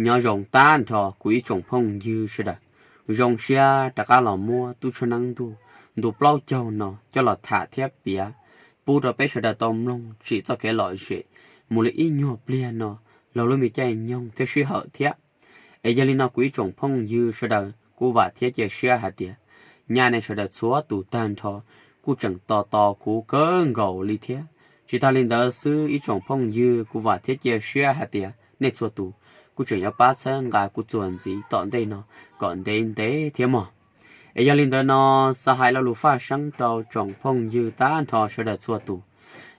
Nyob zoo tag nrho kuv ib tsoom phooj ywg sawv daws, zoo siab rov qab los muab tub tshua neeb ntuj ntu plaub caug no coj los tham thiab piav pub rau peb sawv daws tau mloog tsim txoj kev lom zem mus li ib nyuag pliag no laug lub me caij nyoog thiab sij hawm thiab. Es yog li no kuv ib tsoom phooj ywg sawv daws, kuv vam thiab cia siab hais tias nyaj nej sawv daws txhua tus tag nrho kuj tseem tos tos kuv kawg nkaus li thiab. Tsis tas li ntawd xwb ib tsoom phooj ywg, kuv vam thiab cia siab hais tias nej txhua tus kuj tseem yuav pab txhawb nqa kuv txuas ntxiv tom ntej no kom ntev ntev thiab mog. Es yog li ntawd no, xav hais lo lus faj seeb rau tsoom phooj ywg tag nrho sawv daws txhua tus.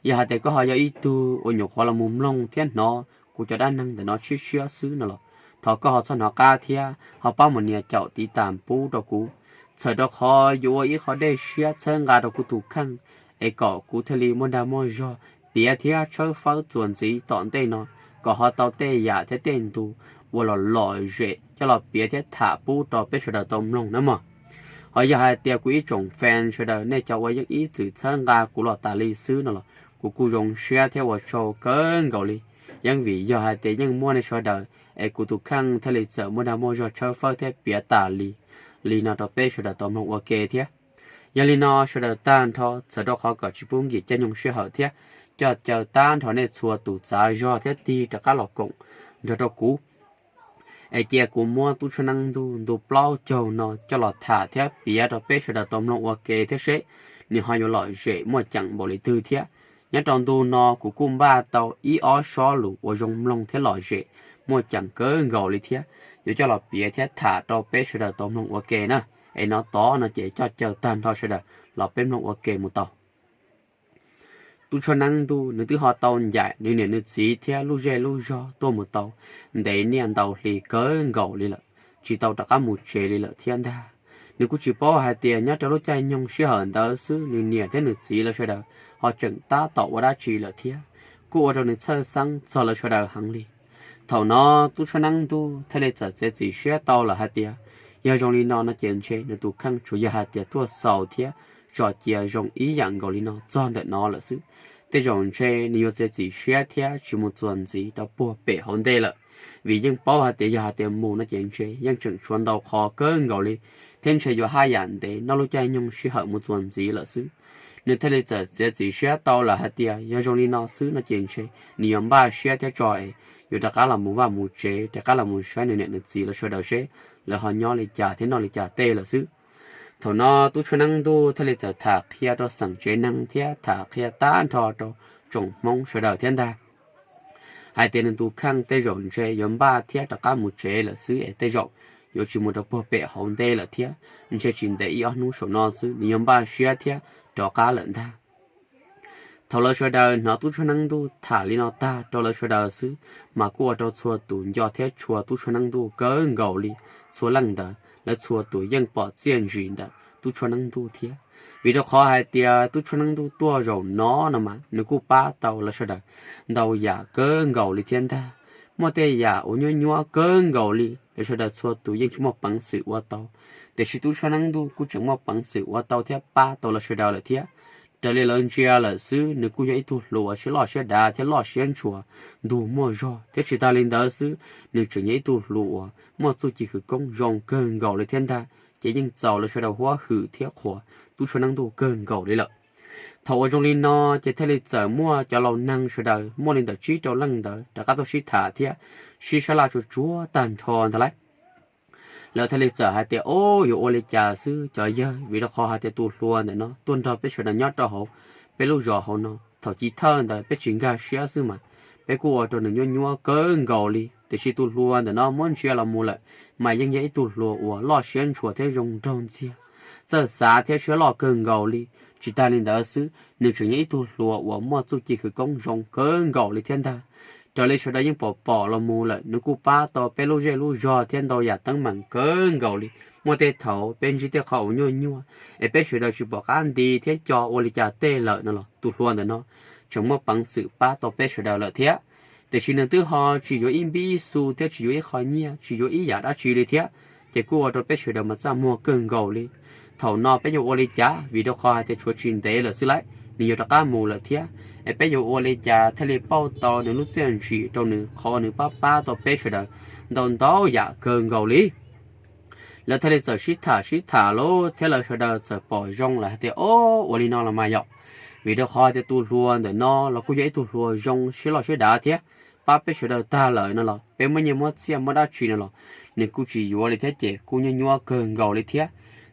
Yog hais tias koj ho yog ib tug uas nyuam qhuav los mus mloog thiab hnov kuv cov dab neeg ntawm no tshiab tshiab xwb no los, thov koj ho txhob hnov qab thiab ho pab mus nias caum tiv tas pub rau kuv, txhawm rau qhov yuav ua ib qho dej siab txhawb nqa rau kuv tus kheej, es kom kuv thiaj li muaj dag muaj zog piav thiab tshawb fawb txuas ntxiv tom ntej no, kom ho tau tej yam thiab tej ntu uas lom lom zem coj los piav thiab tham pub rau peb sawv daws tau mloog na mog. Ho yog hais tias kuv ib tsoom fan sawv daws nej cov uas yeej ib txwm txhawb nqa kuv los tas li xwb no los, kuv kuj zoo siab thiab ua tsaug kawg nkaus li. Yeej vim yog hais tias yeej muaj nej sawv daws es kuv tus kheej thiaj li txawm muaj dag muaj zog tshawb fawb thiab piav tas li li no rau peb sawv daws tau mloog ua ke thiab. Yog li no sawv daws tag nrho, txhawm rau qhov kom tsis pub nkim caij nyoog sij hawm thiab coj caw tag nrho nej txhua tus txav zog thiab tig rov qab los koom nrog rau kuv es cia kuv muab tub tshua neeb ntuj ntu plaub caug no coj los tham thiab piav rau peb sawv daws tau mloog ua ke thiab seb nws ho yuav lom zem muaj ceem npaum li twg thiab. Nyob rau ntu no kuv kuj npaj tau ib ob sob lus uas zoo mloog thiab lom zem muaj ceem kawg nkaus li thiab, yuav coj los piav thiab tham rau peb sawv daws tau mloog ua ke na. Es no tod no ces coj caw tag nrho sawv daws los peb mloog ua ke mus tau. Tub tshua neeb ntuj nws twb ho tau ncaim nws niam nws txiv thiab lub zej lub zog tuaj mus tau ntev niaj ntau hli kawg nkaus li lawm, tsis tau rov qab mus tsev li lawm thiab ntag. Nws kuj tsis paub hais tias nyob rau lub caij nyoog sij hawm ntawd xwb nws niam thiab nws txiv lawv sawv daws ho tseem tab tom ua dab tsi lawm thiab, kuj ua rau nws txhawj xeeb txog lawv sawv daws heev li. Thaum no tub tshua neeb ntuj thiaj li txawm txiav txim siab tau lawm hais tias yog zoo li no no ces ntshe nws tus kheej tsuas yog hais tias tuaj xaus thiab tso cia zoo ib yam nkaus li no txog ntawm no lawm xwb. Tej zaum ntshe nws yuav txiav txim siab thiab tsis mus txuas ntxiv rau puag pem hauv ntej lawm, vim yeej paub hais tias yog hais tias mus no ces ntshe yeej tseem tshuav ntau qhov kawg nkaus li, thiab ntshe yuav haj yam ntev noj lub caij nyoog sij hawm mus txuas ntxiv lawm xwb. Nws thiaj li txawm txiav txim siab tau lawm hais tias yog zoo li no xwb no ces ntshe nws yuav npaj siab thiab tso es yuav rov qab los mus vaj mus tsev, rov qab los mus saib nws niam nws txiv lawv sawv daws seb lawv ho nyob li cas thiab noj li cas tej lawm xwb. Thaum no tub tshua neeb ntuj thiaj li txawm tham qhia rau xeem tsev neeg thiab tham qhia tag nrho rau tsoom Hmoob sawv daws thiab ntag, hais tias nws tus kheej tej zaum ntshe yuav npaj thiab rov qab mus tsev lawm xwb es tej zaum yuav tsis mus rau puag pem hauv ntej lawm thiab, ntshe tsis ntev ib ob hnub saum no xwb nws yuav npaj siab thiab rov qab lawm ntag. Thaum lawv sawv daws hnov tub tshua neeb ntuj tham li no tag rau lawv sawv daws xwb, mas kuj ua rau txhua tus nco thiab tshua tub tshua neeb ntuj kawg nkaus li. Txhua leej ntawd lawv txhua tus yeej pom txiaj ntsig ntawm tub tshua neeb ntuj thiab, vim rau qhov hais tias tub tshua neeb ntuj tuaj zaum no no mas nws kuj pab tau lawv sawv daws ntau yam kawg nkaus li thiab ntag. Muaj tej yam uas nyuaj nyuaj kawg nkaus li lawv sawv daws txhua tus yeej tsis muaj peev xwm ua tau, tiam sis tub tshua neeb ntuj kuj tseem muaj peev xwm ua tau thiab pab tau lawv sawv daws lawm thiab. Raws li lawv ntsia lawm xwb nws kuj yog ib tug hluas uas siab loj siab dav thiab loj siab ntshua, ntug muaj zog, thiab tsis tas li ntawd xwb nws tseem yog ib tug hluas uas muaj txuj ci khawv koob zoo kawg nkaus li thiab ntag, ces yeej txaus lawv sawv daws huab hwm thiab qhuas tub tshua neeb ntuj kawg nkaus li lawm. Thaum uas zoo li no ces thiaj li txawm muaj cov laus neeg sawv daws muaj li ntawm tsib rau leej ntawd rov qab tuaj sib tham thiab sib sab laj tsuag tsuag tag nrho ntag lauj. Lawv thiaj li txawm hais tias, Ob, yuav ua li cas xwb cov yawg, vim rau qhov hais tias tus hluas ntawm no tuaj nrog peb sawv daws nyob rau hauv peb lub zos hauv no, thaum chiv thawj ntawd peb tsis nkag siab xwb mas peb kuj ua rau nws nyuaj nyuaj kawg nkaus li, tiam sis tus hluas ntawm no muab ntsia los mus lawm mas yeej yog ib tug hluas uas loj siab ntshua thiab zoo nraug ntxiag, txawj xav thiab siab loj kawg nkaus li. Tsis tas li ntawd xwb nws tseem yog ib tug hluas uas muaj txuj ci khawv koob zoo kawg nkaus li thiab ntag. Raws li sawv daws yeej pom pom los mus lawm nws kuj pab tau peb lub zej lub zog thiab ntau yam teeb meem kawg nkaus li. Muaj tej thaum peb ntsib tej qhov uas nyuaj nyuaj es peb sawv daws tsis pom qab nti thiab co ua li cas tej lawm no los tus hluas ntawm no tseem muaj peev xwm pab tau peb sawv daws lawm thiab. Tiam sis nws twb ho tsis yuav ib npib ib xu thiab tsis yuav ib qho nyiaj, tsis yuav ib yam dab tsi li thiab, ces kuj ua rau peb sawv daws mas txaj muag kawg nkaus li. Thaum no peb yuav ua li cas, vim rau qhov hais tias tshuav tsis ntev lawm xwb lauj. nws yuav rov qab mus lawm thiab, es peb yuav ua li cas thiaj li pauj tau nws lub txiaj ntsim rau nws qhov uas nws pab pab tau peb sawv daws ntau ntau yam kawg nkaus li. Lawv thiaj li txawm sib tham sib tham lauj thiab lawv sawv daws txawm pom zoo lawm hais tias, o, ua li no los mas yom, vim rau qhov hais tias tus hluas ntawm no los kuj yog ib tug hluas zoo siab loj siab dav thiab, pab peb sawv daws tag lawm no los peb muab nyiaj muab txiaj muab dab tsi no los nws kuj tsis yuav li thiab ces kuj nyuaj nyuaj kawg nkaus li thiab.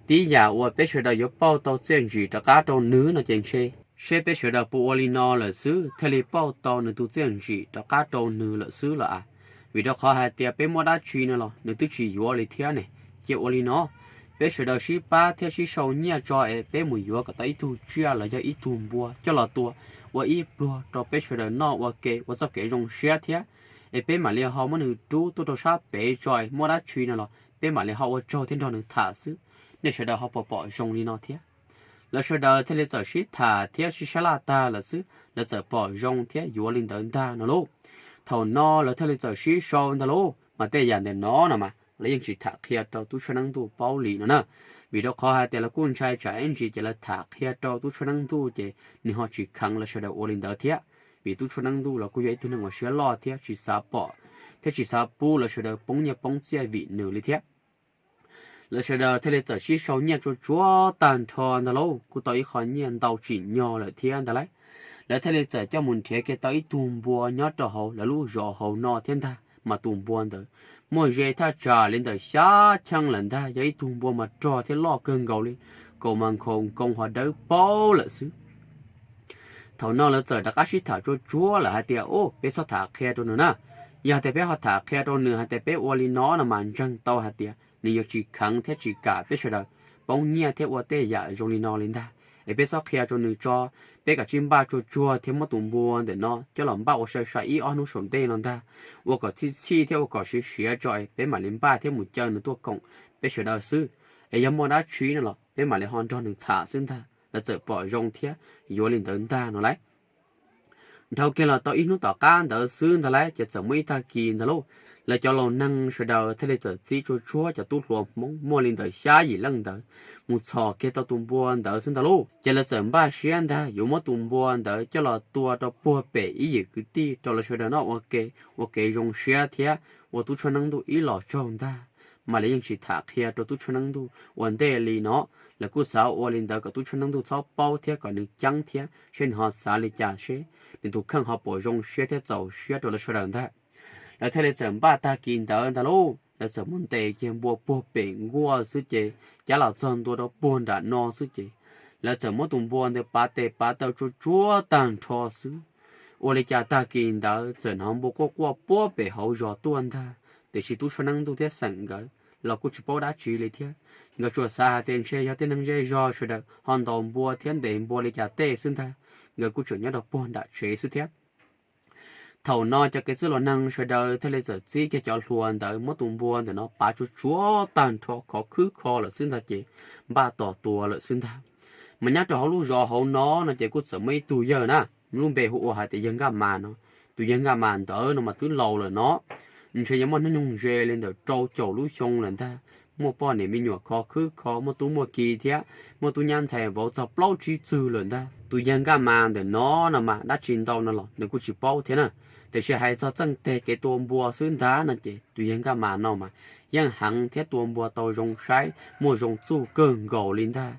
Tib yam uas peb sawv daws yuav pauj tau txiaj ntsim rov qab rau nws no ces ntshe seb peb sawv daws puas ua li no lawm xwb thiaj li pauj tau nws tus txiaj ntsim rov qab rau nws lawm xwb los as. Vim rau qhov hais tias peb muab dab tsi no los nws twb tsis yuav li thiab ne. Ces ua li no, peb sawv daws sib pab thiab sib sau nyiaj tso es peb mus yuav kom tau ib tug tsiaj los yog ib tug npua coj los tua ua ib pluag rau peb sawv daws noj ua ke ua txoj kev zoo siab thiab. Es peb mam li ho muab nws rub tuaj rau sab pem tso es muaj dab tsi no los peb mam li ho ua tsaug thiab nrog nws tham xwb. Nej sawv daws ho puas pom zoo li no thiab? Lawv sawv daws thiaj li txawm sib tham thiab sib sab laj tag lawm xwb, lawv txawm pom zoo thiab yuav li ntawd ntag no lauj. Thaum no lawv thiaj li txawm sib sau ntag lauj, mas tej yam ntawm no no mas lawv yeej tsis tham qhia rau tub tshaj neeb ntuj paub li no na. Vim rau qhov hais tias lawv kuj ntshai tsam ib ntsis ces lawv tham qhia rau tub tshaj neeb ntuj ces nws ho tsis kheev lawv sawv daws ua li ntawd thiab. Vim tub tshaj neeb ntuj los kuj yog ib tug neeg uas siab loj thiab tsis xav pom thiab tsis xav pub lawv sawv daws poob nyiaj poob txiaj vim nws li thiab. Lawv sawv daws thiaj li txawm sib sau nyiaj tsuag tsuag tag nrho ntag lauj, kuj tau ib qho nyiaj ntau tsim nyog lawm thiab ntag lauj. Lawv thiaj li txawm coj mus nrhiav kiag tau ib tug npua nyob rau hauv lawv lub zos hauv no thiab ntag, mas tus npua ntawd muaj ze thaj tsam li ntawm xya cheej lawm ntag, yog ib tug npua mas rog thiab loj kawg nkaus li, kaus mas nkhaus nkoos ho dawb paug lawm xwb. Thaum no lawv txawm rov qab sib tham tsuag tsuag lawm hais tias, o, peb txhob tham qhia rau nws na. Yog tias peb ho tham qhia rau nws hais tias peb ua li no no mas ntseeg tau hais tias nws yuav tsis kheev thiab tsis kam peb sawv daws poob nyiaj thiab ua tej yam zoo li no li ntag. Es peb txhob qhia rau nws tso, peb kav tsij npaj tsuag tsuag thiab muab tus npua ntawm no coj los npaj ua sai sai ib ob hnub saum ntej no ntag, ua kom txhij txhij thiab ua kom siav siav tso es peb mam li npaj thiab mus caw nws tuaj koom peb sawv daws xwb. Es yog muaj dab tsi no los peb mam li ho nrog nws tham xwb ntag. Lawv txawm pom zoo thiab yuav li ntawd ntag no lauj. Dhau kiag los tau ib hnub tom qab ntawd xwb ntag lauj, ces txawm muaj ib tag kis ntag lauj, lawv cov laus neeg sawv daws thiaj li txawm txib tsuag tsuag cov tub hluas Hmoob muaj li ntawm xya yim leej ntawd mus txhom kiag tau tus npua ntawd xwb ntag lauj. Ces lawv txawm npaj siab ntag yuav muab tus npua ntawd coj los tua rau puag pem ib yim kwv tij rau lawv sawv daws noj ua ke, ua kev zoo siab thiab ua tub tshaj neeb ntuj ib los tsaug ntag. Mas lawv yeej tsis tham qhia rau tub tshaj neeb ntuj ua ntej li no. Lawv kuj xav ua li ntawd kom tub tshaj neeb ntuj txhob paub thiab kom nws ceeb thiab seb nws ho xav li cas seb nws tus kheej ho puas zoo siab thiab txaus siab rau lawv sawv daws ntag. Lawv thiaj li txawm npaj tag kis ntawd ntag lauj, lawv txawm mus ntes kiag npua puag pem nkuaj xwb ces cab los txog ntua rau puag nram no xwb ces lawv txawm muab tus npua ntawd pav tes pav taw tsuag tsuag tag nrho xwb. Ua li cas tag kis ntawd txawm hnov npua quaj quaj puag pem hauv zos tuaj ntag, tiam sis tub tshaj neeb ntuj thiab xeem nkawd los kuj tsis paub dab tsi li thiab. Nkawd tsuas xav hais tias ntshe yog tej neeg zej zog sawv daws ho ntaus npua thiab ntes npua li cas tej xwb ntag, nkawd kuj tseem nyob rau puag nram tsev xwb thiab. Thaum no cov kev txwj laus neeg sawv daws thiaj li txawm txib kiag cov hluas ntawd muab tus npua ntawm no pav tsuag tsuag tag nrho khov khwb kho lawm xwb ntag ces npaj tos tua lawm xwb ntag. Mas nyob rau hauv lub zos hauv no no ces kuj txawm muaj ib tug yawg na, lub npe hu ua hais tias yawg Nkaj Mas no. Tus yawg Nkaj Mas ntawd no mas twb laus lawm no, ntshe yuav muaj hnub nyoog ze li ntawm rau caum lub xyoo lawm ntag. Muaj poj niam me nyuam khov khwb kho, muaj tub muaj ki thiab muaj tub nyab ntxhais vauv txog plaub tsib txwg lawm ntag. Tus yawg Nkaj Mas ntawm no no mas dab tsi ntau no los nws kuj tsis paub thiab na, tiam sis hais txog txheej teg kev tua npua xwb ntag no ces tus yawg Nkaj Mas no mas yeej heev thiab tua npua tau zoo saib muaj zoo txuj kawg nkaus li ntag.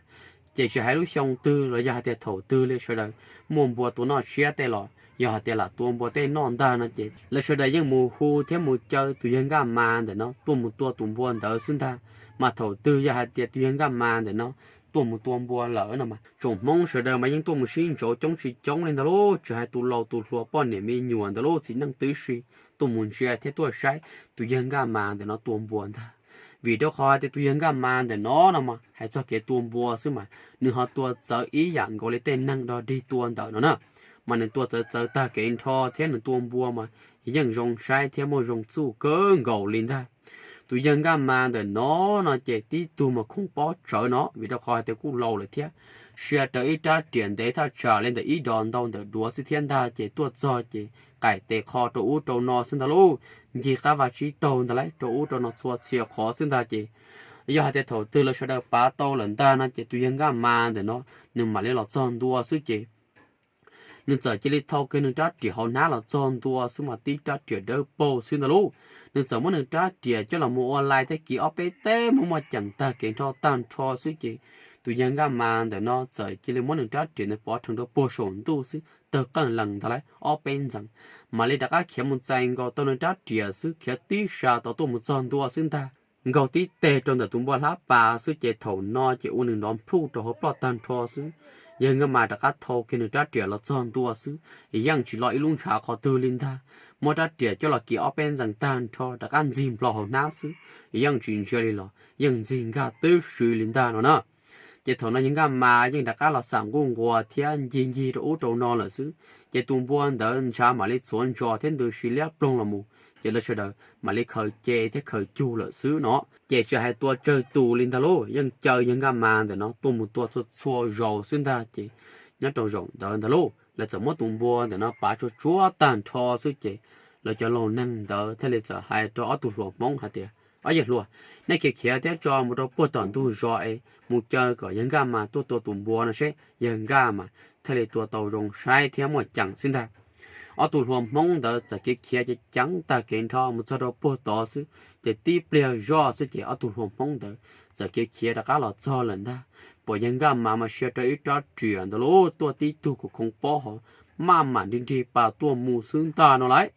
Ces tsis hais lub xyoo twg los yog hais tias thaum twg li sawv daws muaj npua tua noj tshiab tej los yog hais tias lam tua npua tej noj ntag no ces lawv sawv daws yeej mus hu thiab mus caw tus yawg Nkaj Mas ntawm no tuaj mus tua tus npua ntawd xwb ntag. Mas thaum twg yog hais tias tus yawg Nkaj Mas ntawm no tuaj mus tua npua lawm no mas tsoom Hmoob sawv daws mas yeej tuaj mus sib ntsauv coob tsis coob li ntag lauj, tsis hais tus laus tus hluas poj niam me nyuam ntawd lauj, txiv neej tib si tuaj mus ntsia thiab tuaj saib tus yawg Nkaj Mas ntawm no tua npua ntag. Vim rau qhov hais tias tus yawg Nkaj Mas ntawm no no mas hais txog kev tua npua xwb mas nws ho tua txawv ib yam nkaus li tej neeg dog dig tua ntawm no na. Mas nws tua txawv txawv tag kev nrho thiab nws tua npua mas yeej zoo saib thiab muaj zoo txuj kawg nkaus li ntag. Tus yawg Nkaj Mas ntawm no no ces tib tug mas khoom pob tsawv no, vim rau qhov hais tias kuj laus lawm thiab, sia raws ib rab riam ntev thaj tsam li ntawm ib dos ntau ntawm duav xwb thiab ntag, ces tuaj txog ces qaim tes qho rau ub rau no xwb ntag lauj, ncig qab vaj tsib taug ntag lauj, rau ub rau no txhua txhia qhov xwb ntag ces yog hais tias thaum twg lawv sawv daws pav tau lawm ntag no ces tus yawg Nkaj Mas ntawm no nws mam li los txog ntua xwb ces Nws txawm cia li thau kiag nws rab riam hauv hnab los txog ntua xwb mas tib rab riam dawb paug xwb ntag lauj. Nws txawm muab nws rab riam coj los mus ua lai thiab kiv ob peb teg muaj muaj ceem tag kev nrho tag nrho xwb ces tus yawg Nkaj Mas ntawm no txawm cia li muab nws rab riam ntawd pov rhees rau puag saum ntuj xwb tawg qeej lees ntag lauj, ob peb ntxees, mam li rov qab khiav mus txais nkaus tau nws rab riam xwb khiav tib sab tom tuaj mus txog ntua xwb ntag. Nkaug tib teg rau ntawm tus npua hlab pas xwb ces thaum no ces ua nws nrov nplhuj rau hauv ploj tag nrho xwb. Yawg Nkaj Mas rov qab thau kiag nws rab riam los txog ntua xwb, yeej tsis lo ib lub ntshav qhov twg li ntag. Muab rab riam coj los kiv ob peb ntxees tag nrho rov qab ntxig nplho hauv hnab xwb, yeej tsis ntsia li los yeej ntxig nkag tib si li ntag no na. Ces thaum no yawg Nkaj Mas yeej rov qab los xam nquj nquas thiab ncig ncig rau ub rau no lawm xwb. Ces tus npua ntawd ntshav mam li txhuav ntsos thiab ntws si liab ploog los mus, ces lawv sawv daws mam li khaws ce thiab khaws cug lawm xwb no. Ces tsis hais tua tsawg tus li ntag lauj, yeej caw yawg Nkaj Mas ntawm no tuaj mus tua txhua txhua zaus xwb ntag ces nyob rau zaum ntawd ntag lauj, lawv txawm muab tus npua ntawm no pav tsuag tsuag tag nrho xwb ces lawv cov laus neeg ntawd thiaj li txawm hais rau ob tug hluas Hmoob hais tias, ob yawg hluas, nej khiav khiav thiab tso mus rau puag tom ntug zos es mus caw kom yawg Nkaj Mas tuaj tua tus npua no seb yawg Nkaj Mas thiaj li tua tau zoo saib thiab muaj ceem xwb ntag. Ob tug hluas Hmoob ntawd txawm khiav khiav ceev ceev tag kev nrho mus txog rau puag tod xwb, ces tib pliag zoj xwb ces ob tug hluas Hmoob ntawd txawm khiav khiav rov qab los txog lawm ntag. Pom yawg Nkaj Mas mas sia rau ib rab riam ntawd lauj, tuaj tib tug khoov khoov pob hos maj mam nrig nrig pas tuaj mus xwb ntag no lauj.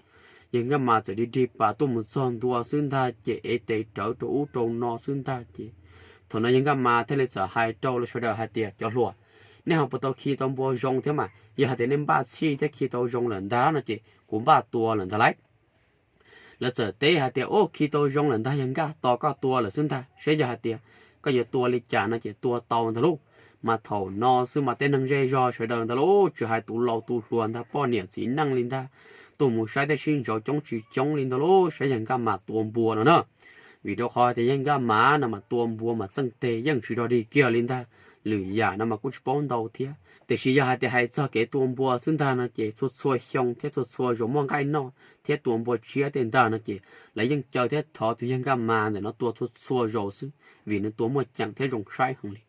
Yawg Nkaj Mas txawm nrig nrig pas tuaj mus txog ntua xwb ntag ces ev tes rawv rau ub rau no xwb ntag ces thaum no yawg Nkaj Mas thiaj li txawm hais rau lawv sawv daws hais tias, cov hluas, nej ho puas tau khi tau npua zoo thiab mas? Yog hais tias nej npaj txhij thiab khi tau zoo lawm ntag no ces kuv npaj tua lawm ntag lauj. Lawv txawm teb hais tias, ub, khi tau zoo lawm ntag yawg Nkaj, tos koj tua lawm xwb ntag, seb yog hais tias koj yuav tua li cas no ces tua tau ntag lauj. Mas thaum no xwb mas tej neeg zej zog sawv daws ntag lauj, tsis hais tus laus tus hluas ntag, poj niam txiv neej li ntag, tuaj mus saib thiab sib ntsoov coob tsis coob li ntag lauj, saib yawg Nkaj Mas tua npua no na. Vim rau qhov tias yawg Nkaj Mas no mas tua npua mas txheej tes yeej tsis dog dig kiag li ntag, lwm yam no mas kuj tsis paub ntau thiab. Tiam sis yog hais tias hais txog kev tua npua xwb ntag no ces txhua txhua xyoo thiab txhua txhua zaus muaj nqaij noj thiab tua npua tsiab tej ntag no ces lawv yeej caw thiab thov tus yawg Nkaj Mas ntawm no tua txhua txhua zaus xwb, vim nws tua muaj ceem thiab zoo saib heev li.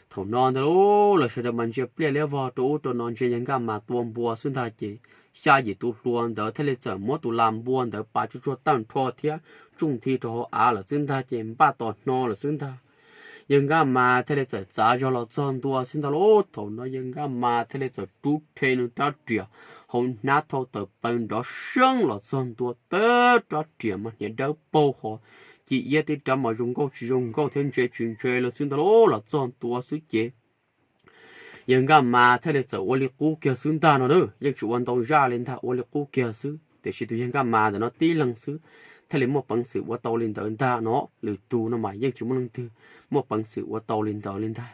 Thaum no ntag lauj, lawv sawv daws mas ntsia pliaj liab vog rau ub rau no ntsia yawg Nkaj Mas tua npua xwb ntag ces xya yim tus hluas ntawd thiaj li txawm muab tus las npua ntawd pav tsuag tsuag tag nrho thiab tsuj nthi rau hauv av lawm xwb ntag ces npaj tos hno lawm xwb ntag. Yawg Nkaj Mas thiaj li txawm txav zog los txog ntua xwb ntag lauj. Thaum no yawg Nkaj Mas thiaj li txawm rub rhe nws rab riam hauv hnab thau tawm plaws nrov seeb los txog ntua, teb rab riam mas hniav dawb paug hos, ci iab tib rab mas zoo nkauj tsis zoo nkauj thiab ntse tsis ntse lawm xwb ntag lauj. Los txog ntua xwb ces yawg Nkaj Mas thiaj li txawm ua li qub kiag xwb ntag no na, yeej tsis ua ntau zaj li ntag, ua li qub kiag xwb. Tiam sis tus yawg Nkaj Mas ntawm no tib leeg xwb thiaj li muaj peev xwm ua tau li ntawd ntag no, lwm tus no mas yeej tsis muaj leej twg muaj peev xwm ua tau li ntawd li ntag.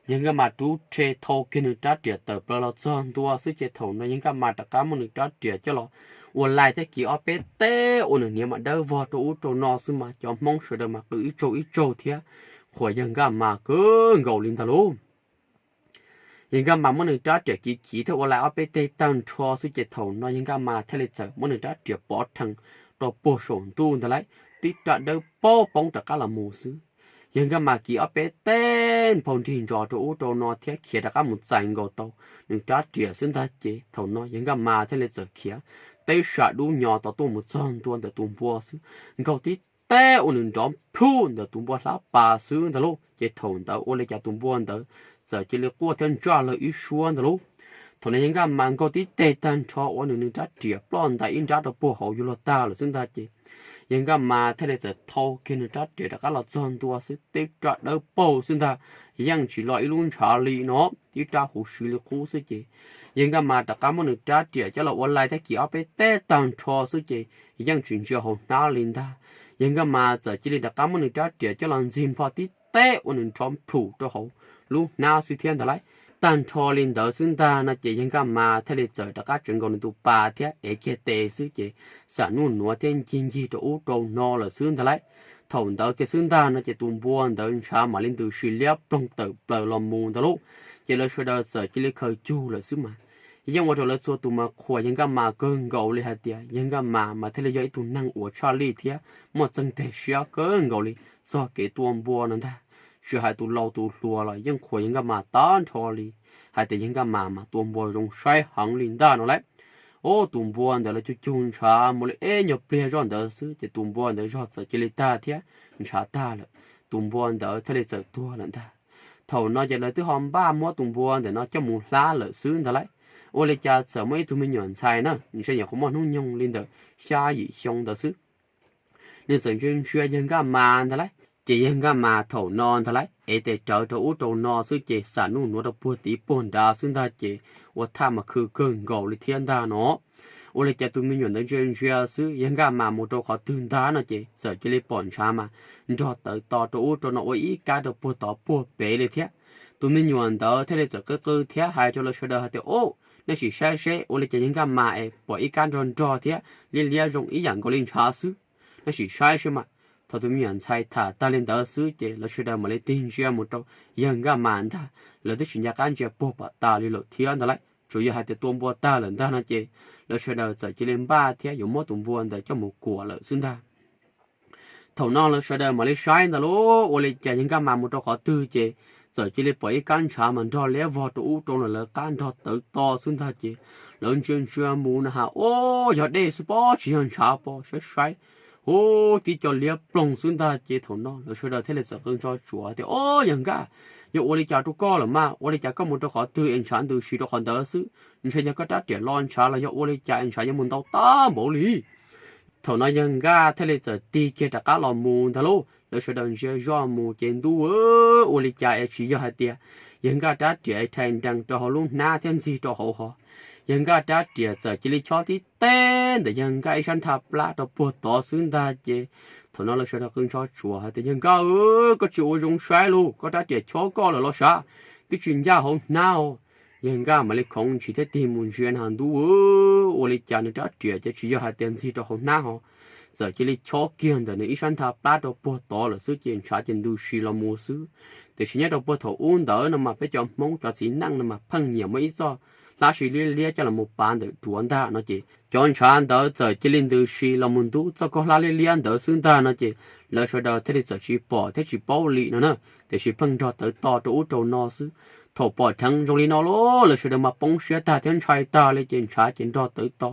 Yawg Nkaj Mas rub rhe thau kiag nws rab riam tawm plaws los txog ntua xwb ces thaum no yawg Nkaj Mas rov qab muab nws rab riam coj los ua laij thiab kiv ob peb teg ua nws hniav mas dawb vog rau ub rau no xwb mas cov Hmoob sawv daws mas qw ib tsaug ib tsaug thiab qhuas yawg Nkaj Mas kawg nkaus li ntag lauj. Yawg Nkaj Mas muab nws rab riam kiv kiv thiab ua laij ob peb teg tag nrho xwb ces thaum no yawg Nkaj Mas thiaj li txawm muab nws rab riam pov rhees rau puag saum ntuj ntag lauj, tib rab dawb paug poob rov qab los mus xwb. Yawg Nkaj Mas kiv ob peb teg nphau nrig ntsos rau ub rau no thiab khiav rov qab mus txais nkaus tau nws rab riam xwb ntag ces thaum no yawg Nkaj Mas thiaj li txawm khiav teb sam dub nyo tom tuaj mus txog ntua ntawm tus npua xwb, nkaug tib teg ua nws nrov plhuj ntawm tus npua hlab pas xwb ntag lauj. Ces thaum ntawd ua li cas tus npua ntawd txawm cia li quaj thiab ntsaj lawg ib suab ntag lauj. Thaum no yawg Nkaj Mas nkaug tib teg tag nrho ua nws nws rab riam ploj ntais ib nrab rau puag hauv yuav luag tag lawm xwb ntag ces yawg Nkaj Mas thiaj li txawm thau kiag nws rab riam rov qab los txog ntua xwb, tib rab dawb paug xwb ntag, yeej tsis lo ib lub ntshav li no, tib rab huv si li qub xwb ces yawg Nkaj Mas rov qab muab nws rab riam coj los ua laij thiab kiv ob peb teg tag nrho xwb ces yeej tsis ntsia hauv hnab li ntag. Yawg Nkaj Mas txawm cia li rov qab muab nws rab riam coj los ntxig nplho tib teg ua nws nrov plhuj rau hauv lub hnab xwb thiab ntag lauj. Tag nrho li ntawd xwb ntag no ces yawg Nkaj Mas thiaj li txawm rov qab tseev nkaus nws tus pas thiab ev kiag tes xwb ces xam nuj nuav thiab ncig ncig rau ub rau no lawm xwb ntag lauj. Thaum ntawd kiag xwb ntag no ces tus npua ntawd ntshav mam li ntws si liab ploog tawm plaws los mus ntag lauj. Ces lawv sawv daws txawm cia li khaws cug lawm xwb mas yeej ua rau lawv txhua tus mas qhuas yawg Nkaj Mas kawg nkaus li hais tias yawg Nkaj Mas mas thiaj li yog ib tug neeg uas tshaj lij thiab muaj txeeg teg siab kawg nkaus li txog kev tua npua no ntag. tsis hais tus laus tus hluas los yeej qhuas yawg Nkaj Mas tag nrho li, hais tias yawg Nkaj Mas mas tua npua zoo saib heev li ntag no lauj. Ub, tus npua ntawd los cug cug ntshav mus li ib nyuag pliag zoj ntawd xwb ces tus npua ntawd zog txawm cia li tag thiab ntshav tag lawm, tus npua ntawd thiaj li txawm tuag lawm ntag. Thaum no ces lawv twb ho npaj muab tus npua ntawm no coj mus hlab lawm xwb ntag lauj. Ua li cas txawm muaj ib tug me nyuam ntxhais na, ntshe nyuam qhuav muaj hnub nyoog li ntawm xya yim xyoo ntawd xwb, nws txawm ntsia ntsia yawg Nkaj Mas ntag lauj. Ces yawg Nkaj Mas thaum no ntag lauj, ev tes rawv rau ub rau no xwb ces xam nuj nuav rau puag tid puag nrad xwb ntag ces ua thaj mas khw kawg nkaus li thiab ntag no. Ua li cas tus me nyuam ntawd ntsia ntsia xwb, yawg Nkaj Mas mus rau qhov twg ntag no ces txawm cia li pom ntshav mas nrog tawv to rau ub rau no ua ib kab rau puag tod puag pem li thiab. Tus me nyuam ntawd thiaj li txawm qw qw thiab hais rau lawv sawv daws hais tias, Ub, nej sim saib seb ua li cas yawg Nkaj Mas es pom ib kab nrog nrog thiab liab liab zoo ib yam nkaus li ntshav xwb. Nej sim saib seb mas. Thaum tus me nyuam ntxhais tham tag li ntawd xwb ces lawv sawv daws mam li tig ntsia mus rau yawg Nkaj Mas ntag, lawv twb tsis nco qab ntsia puag pom tas li lawm thiab ntag lauj. Tsuas yog hais tias tua npua tag lawm ntag no ces lawv sawv daws txawm cia li npaj thiab yuav muab tus npua ntawd coj mus kuam lawm xwb ntag. Thaum no lawv sawv daws mam li saib ntag lauj, ua li cas yawg Nkaj Mas mus rau qhov twg ces txawm cia li pom ib kab ntshav mas nrog liab vog rau ub rau no lawv qab nrog tawv to xwb ntag ces lawv ntsia ntsia mus na has, Ub, yog dej xwb pob, tsis yog ntshav pob, saib saib, ub, tib co liab ploog xwb ntag ces thaum no lawv sawv daws thiaj li txawm qw ntsho tsuav tias, Ob, yawg Nkaj, yog ua li cas rau koj lawm mas, ua li cas koj mus rau qhov twg es ntshav ntws si rau qhov ntawd xwb? Ntshe yog koj rab riam los ntshav los yog ua li cas es ntshav yuav mus ntau tag npaum li? Thaum no yawg Nkaj thiaj li txawm tig kiag rov qab los mus ntag lauj. Lawv sawv daws ntsia zoj mus ces ntuj, ua li cas es tsis yog hais tias yawg Nkaj rab riam es rhais nrees rau hauv lub hnab thiab ntxig rau hauv hos. Yawg Nkaj rab riam txawm cia li chob tib teg ntawm yawg Nkaj ib sab nthaj plab rau puag tod xwb ntag ces thaum no lawv sawv daws qw ntsho tsuav hais tias, Yawg Nkaj, koj tsis ua zoo saib los, koj rab riam chob koj lawm los sav, twb tsis ncaj hauv hnab os. Yawg Nkaj mam li khoov ntshis thiab tig mus ntsia na has, ntuj, ua li cas nws rab riam ces tsis yog hais tias ntxig rau hauv hnab hos, txawm cia li chob kiag ntawm nws ib sab nthaj plab rau puag tod lawm xwb ces ntshav ces ntws si los mus xwb. Tiam sis nyob rau puag thaum ub ntawd no mas peb cov Hmoob cov txiv neej no mas pheej nyiam muab ib txoj hlab si liab liab coj los mus pav ntawm duav ntag no ces cov ntshav ntawd txawm cia li ntws si los mus ntub txoj kaub hlab liab liab ntawd xwb ntag no ces lawv sawv daws thiaj li txawm tsis pom thiab tsis paub li no na. Tiam sis pheej nrog tawv to rau ub rau no xwb. Thaum pom dheev zoo li no lauj, lawv sawv daws mas poob siab tag thiab ntshai tag li ces ntshav ces nrog tawv to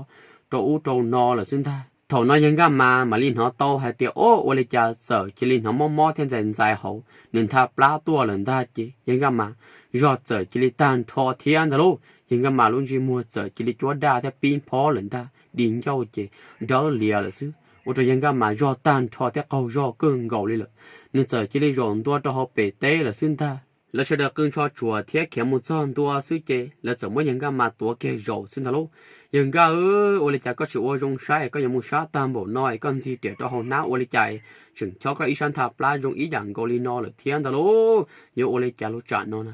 rau ub rau no lawm xwb ntag. Thaum no yawg Nkaj Mas mam li hnov tau hais tias, Ob, ua li cas txawm cia li hnov mob mob thiab ntxais ntxais hauv nws nthaj plab tuaj lawm ntag ces yawg Nkaj Mas zog txawm cia li tag nrho thiab ntag lauj. Yawg Nkaj Mas lub ntsej muag txawm cia li cuab daj thiab pib phob lawm ntag, di ncauj ces dawb lias lawm xwb, ua rau yawg Nkaj Mas zog tag nrho thiab qaug zog kawg nkaus li lawm. Nws txawm cia li zaum ntua rau hauv pem teb lawm xwb ntag. Lawv sawv daws qw ntsho tsuav thiab khiav mus txog ntua xwb ces lawv txawm muab yawg Nkaj Mas tuav kiag zaum xwb ntag lauj. Yawg Nkaj, ua li cas koj tsis ua zoo saib, koj yuav mus sab tag npaum no es koj ntxig riam rau hauv hnab ua li cas es tseem chob koj ib sab nthaj plab zoo ib yam nkaus li no lawm thiab ntag lauj? Yuav ua li cas lub tsam no na?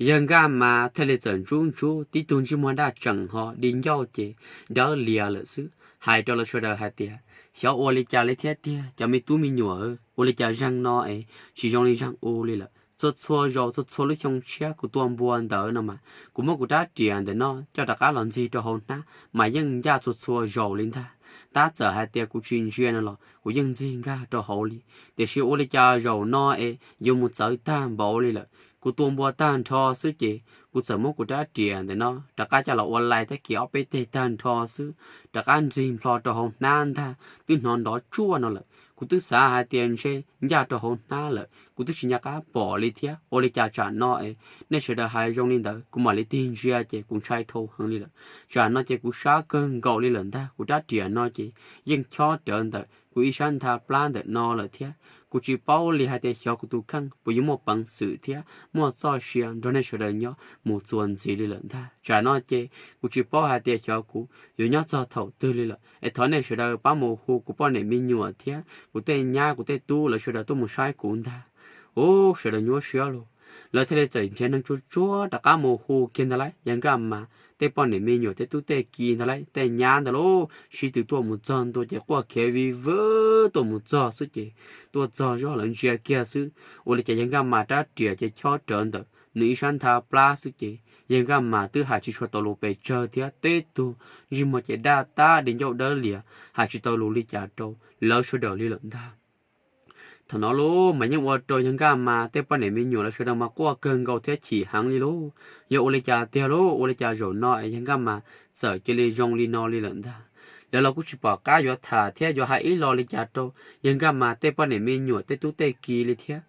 Yawg Nkaj Mas thiaj li txawm ntsub ntsub tib tug ntsej muag daj tseem ho di ncauj ces dawb lias lawm xwb, hais rau lawv sawv daws hais tias, Xyov ua li cas li thiab tiag cov me tub me nyuam, ua li cas zaum no es tsis zoo li zaum ub li lawm. Txhua txhua zaus txhua txhua lub xyoo tshiab kuv tua npua ntawd no mas kuv muab kuv rab riam ntawm no coj rov qab los ntxig rau hauv hnab mas yeej ncaj txhua txhua zaus li ntag. Tab txawm hais tias kuv tsis ntsia no los kuv yeej ntxig nkag rau hauv li. Tiam sis ua li cas zaum no es yuav mus txawv tag npaum li lawm. Kuv tua npua tag nrho xwb ces kuv txawm muab kuv rab riam ntawm no rov qab coj los ua lai thiab kiv ob peb teg tag nrho xwb, rov qab ntxig nplho rau hauv hnab ntag, twb hnov nrov tsuaj no lawm. Kuv twb xav hais tias ntshe ncaj rau hauv hnab lawm, kuv twb tsis nco qab pom li thiab. Ua li cas tsam no es nej sawv daws hais zoo li ntawd kuv mam li tig ntsia ces kuv ntshai dhau heev li lawm. Tsam no ces kuv sab kawg nkaus li lawm ntag, kuv rab riam no ces yeej chob rawv ntawm kuv ib sab nthaj plab ntawm no lawm thiab. Kuv tsis paub li hais tias xyov kuv tus kheej puas yuav muaj peev xwm thiab muaj txoj sia nrog nej sawv daws nyob mus txuas ntxiv li lawm ntag. Tsam no ces kuv tsis paub hais tias xyov kuv yuav nyob txog thaum twg li lawm, es thov nej sawv daws pab mus hu kuv poj niam me nyuam thiab kuv tej nyab kuv tej tub lawv sawv daws tuaj mus saib kuv ntag. Ub, sawv daws nyuaj siab lauj. Lawv thiaj li txawm nrhiav neeg tsuag tsuag rov qab mus hu kiag ntag lauj, yawg Nkaj Mas tej poj niam me nyuam tej tub tej ki ntag lauj, tej nyab ntag lauj, sib tw tuaj mus txog ntua ces quaj khiav vij vwg tuaj mus txog xwb ces tuaj txog zog lawv ntsia kiag xwb, ua li cas yawg Nkaj Mas rab riam ces chob rawv ntawm nws ib sab nthaj plab xwb ces yawg Nkaj Mas twb hais tsis tshua tau lus pes tsawg thiab teb tug ntsej muag ces daj tab di ncauj dawb lias hais tsis tau lus li cas rau lawv sawv daws li lawm ntag. Thaum no lauj mas yeej ua rau yawg Nkaj Mas tej poj niam me nyuam lawv sawv daws mas quaj kawg nkaus thiab chim heev li lauj. Yog ua li cas tiag lauj, ua li cas zaum no es yawg Nkaj Mas txawm cia li zoo li no li lawm ntag. Lawv los kuj tsis pom qab yuav tham thiab yuav hais ib lo li cas rau yawg Nkaj Mas tej poj niam me nyuam tej tub tej ki li thiab.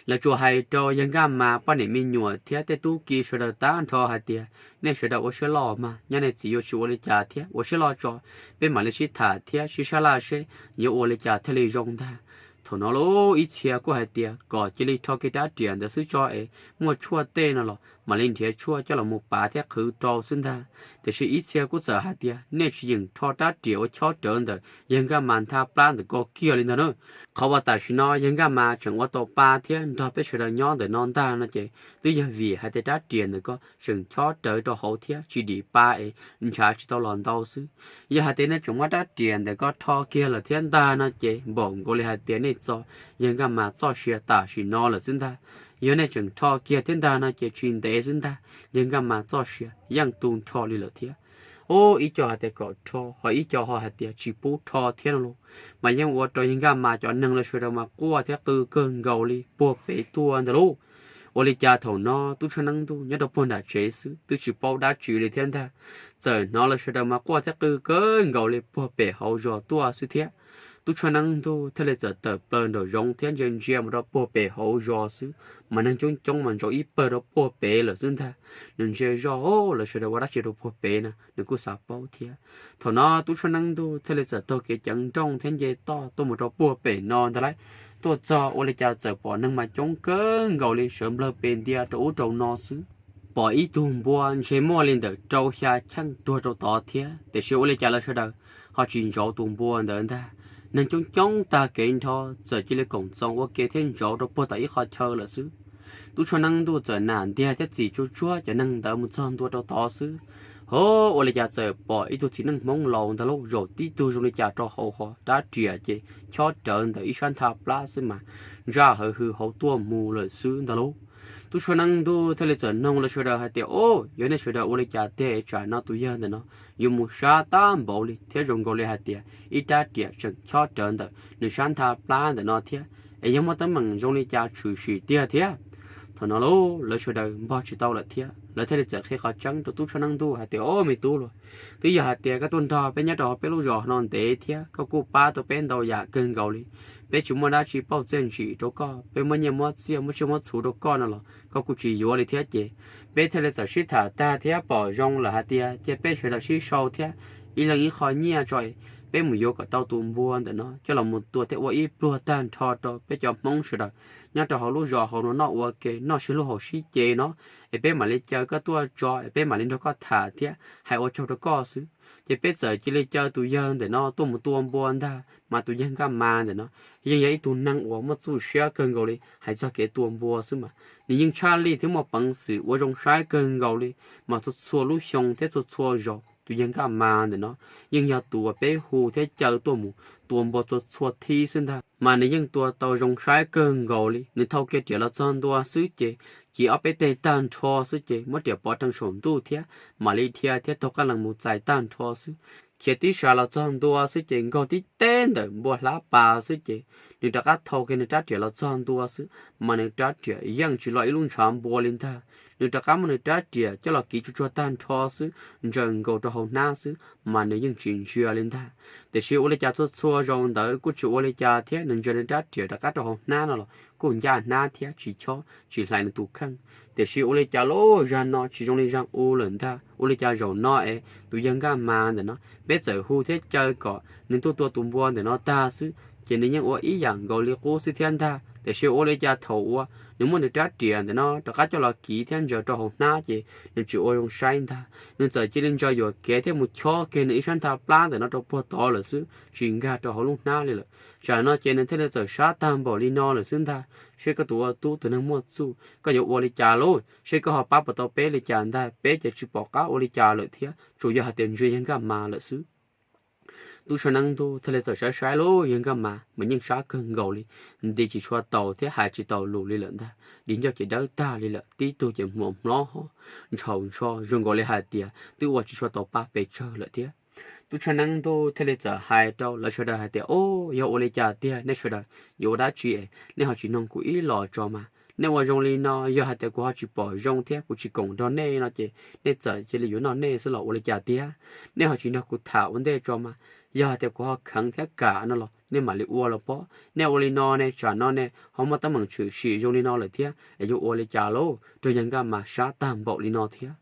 Lawv tsuas hais rau yawg Nkaj Mas poj niam me nyuam thiab tej tub ki sawv daws tag nrho hais tias, nej sawv daws ua siab loj mas, nyob nej txiv yuav tsis ua li cas thiab, ua siab loj tso, peb mam li sib tham thiab sib sab laj seb yuav ua li cas thiaj li zoo ntag. Thaum no lauj ib txhia kuj hais tias kom cia li rho kiag rab riam ntawd xwb tso es muaj tshuaj tej no los mam li nrhiav tshuaj coj los mus pav thiab qhwv rau xwb ntag. Tiam sis ib txhia kuj txawm hais tias nej tsis yeem rho rab riam ua chob rawv ntawm yawg Nkaj Mas ntha plab ntawm ko kiag li ntag na. Qhov uas tam sim no yawg Nkaj Mas tseem ua tau pa thiab nrog peb sawv daws nyob ntawm no ntag no ces twb yog vim hais tias rab riam ntawm ko tseem chob rawv rau hauv thiab tsis dim pa es ntshav tsis tau los ntau xwb. Yog hais tias nej tseem muab rab riam ntawm ko rho kiag lawm thiab ntag no ces npaum nkaus li hais tias nej txo yawg Nkaj Mas txoj sia tam sim no lawm xwb ntag. Yog nej tseem rho kiag thiab ntag no ces tsis ntev xwb ntag, yawg Nkaj Mas txoj sia yeej tu nrho li lawm thiab. Ub, ib co hais tias kom rho, ho ib co ho hais tias tsis pub rho thiab no lauj. Mas yeej ua rau yawg Nkaj Mas cov neeg lawv sawv daws mas quaj thiab qw kawg nkaus li puag pem tuaj ntag lauj. Ua li cas thaum no tub tshaj neeb ntuj nyob rau puag nram tsev xwb twb tsis paub dab tsi li thiab ntag, txawm hnov lawv sawv daws mas quaj thiab qw kawg nkaus li puag pem hauv zos tuaj xwb thiab. Tub tshaj neeb ntuj thiaj li txawm tawm plaws nraum zoov thiab ntsia ntsia mus rau puag pem hauv zos xwb, mas neeg coob coob mas ntsaum ib pawg rau puag pem lawm xwb ntag. Nws ntsia zoj, lawv sawv daws ua dab tsi rau puag pem na, nws kuj xav paub thiab. Thaum no tub tshaj neeb ntuj thiaj li txawm taug kev ceev nrooj thiab nce toj tuaj mus rau puag pem no ntag lauj. Tuaj txog ua li cas txawm pom neeg mas coob kawg nkaus li sawv nplawg pes ntia rau ub rau no xwb. Pom ib tug npua ntshe muaj li ntawm rau xya cheej tuag rau tod thiab, tiam sis ua li cas lawv sawv daws ho tsis ntsauv tus npua ntawd ntag. Neeg coob coob tag kev nrho txawm cia li koom txoos ua ke thiab ntsauv rau puag tom ib qho chaw lawm xwb. Tub tshaj neeb ntuj txawm nam ntiag thiab txim tsuag tsuag cov neeg ntawd mus txog ntua rau tod xwb, ho ua li cas txawm pom ib tug txiv neej Hmoob laus ntag lauj, zaum tib tug zoo li cas rau hauv ho rab riam ces chob rawv ntawm ib sab ntha plab xwb mas ntsaj hawv hwm hauv tuaj mus lawm xwb ntag lauj. Tub tshaj neeb ntuj thiaj li txawm noog lawv sawv daws hais tias, o, yog nej sawv daws ua li cas tiag es tsam no tus yawg ntawm no yuav mus sab tab npaum li thiab zoo nkaus li hais tias ib rab riam tseem chob rawv ntawm nws sab ntha plab ntawm no thiab, es yog muaj teeb meem zoo li cas tshwm sim tiag thiab. Thaum no lauj lawv sawv daws npog tsis tau lawm thiab, lawv thiaj li txawm qhia qhov tseeb rau tub tshaj neeb ntuj hais tias, o, me tub lauj, twb yog hais tias koj tuaj nrog peb nyob rau hauv peb lub zos no ntev thiab koj kuj pab tau peb ntau yam kawg nkaus li. Peb tsis muaj dab tsi pauj txiaj ntsim rau koj, peb muab nyiaj muab txiaj muab tsiaj muab txhu rau koj no los koj kuj tsis yuav li thiab ces peb thiaj li txawm sib tham tag thiab pom zoo lawm hais tias cia peb sawv daws sib sau thiab ib leeg ib qho nyiaj tso, peb mus yuav kom tau tus npua ntawm no coj los mus tua thiab ua ib pluag tag nrho rau peb cov Hmoob sawv daws nyob rau hauv lub zos hauv no noj ua ke noj sib hlub haus sib ce no, es peb mam li caw koj tuaj tso es peb mam li nrog koj tham thiab hais ua tsaug rau koj xwb. Ces peb txawm cia li caw tus yawg ntawm no tuaj mus tua npua ntag, mas tus yawg Nkaj Mas ntawm no yeej yog ib tug neeg uas muaj txuj siab kawg nkaus li hais txog kev tua npua xwb mas nws yeej tshaj lij thiab muaj peev xwm ua zoo saib kawg nkaus li, mas txhua txhua lub xyoo thiab txhua txhua zaus tus yawg Nkaj Mas ntawm no yeej yog tus uas peb hu thiab caw tuaj mus tua npua txhua txhua thib xwb ntag, mas nws yeej tua tau zoo saib kawg nkaus li. Nws thau kiag riam los txog ntua xwb ces civ ob peb teg tag nrho xwb ces muab riam pov rau saum ntuj thiab mam li dhia thiab taug qab lees mus txais tag nrho xwb. Khiav tib sas los txog ntua xwb ces nkaug tib teg ntawm npua hlab pas xwb ces nws rov qab thau kiag nws rab riam los txog ntua xwb, mas nws rab riam yeej tsis lo ib lub ntshav npua li ntag. Nws rov qab muab nws rab riam coj los kiv tsuag tsuag tag nrho xwb, ntsaws nkaus rau hauv hnab xwb, mas nws yeej tsis ntsia li ntag. Tiam sis ua li cas txhua txhua zaus ntawd kuj tsis ua li cas thiab, nws ntsaws nws rab riam rov qab rau hauv hnab no los kuj ncaj hnab thiab tsis chob tsis hlais nws tus kheej. Tiam sis ua li cas lub zag no tsis zoo li zag u lawm ntag, ua li cas zaum no es tus yawg Nkaj Mas ntawm no peb txawm hu thiab caw kom nws tuaj tua tus npua ntawm no tag xwb ces nws yeej ua ib yam nkaus li qub xwb thiab ntag. Tiam sis ua li cas thaum uas nws muab nws rab riam ntawm no rov qab coj los kiv thiab ntsaws rau hauv hnab ces nws tsis ua zoo saib ntag. Nws txawm cia li ntsaws yuam kev thiab mus chob kiag nws ib sab ntha plab ntawm no rau puag tod lawm xwb, tsis nkag rau hauv lub hnab li lawm. Tsam no ces nws thiaj li txawm sab tag npaum li no lawm xwb ntag. Seb koj tus ua tub tus neeg muaj txuj, koj yuav ua li cas lauj? Seb koj ho pab puas tau peb li cas ntag, peb ces tsis pom qab ua li cas lawm thiab, tsuas yog hais tias ntsia yawg Nkaj Mas lawm xwb. Tub Tshoj Neeb Ntuj thiaj li txawm saib saib lauj, yawg Nkaj Mas mas yeej sab kawg nkaus li, nti tsis tshua taus thiab hais tsis taus lus li lawm ntag. Di ncauj ces dawb tag li lawm, tib tug ces hmuas hlob ho ntshaus ntsho zoo nkaus li hais tias twb ua tsis tshua tau pab pes tsawg lawm thiab. Tub Tshoj Neeb Ntuj thiaj li txawm hais rau lawv sawv daws hais tias, Au, yog ua li cas tiag nej sawv daws, yuav ua dab tsi es nej ho tsis noog kuv ib los tso mas? Nej ua zoo li no, yog hais tias kuv ho tsis pom zoo thiab kuv tsis koom nrog nej no ces nej txawm cia li yuav noj nej xwb los ua li cas tiag? Nej ho tsis nrog kuv tham ua ntej tso mas, yog hais tias kuv ho kheev thiab kam no los nej mam li ua los pob. Nej ua li no ne, tsam no ne ho muaj teeb meem tshwm sim zoo li no lawm thiab es yuav ua li cas lauj? Rau yawg Nkaj Mas sab tag npaum li no thiab.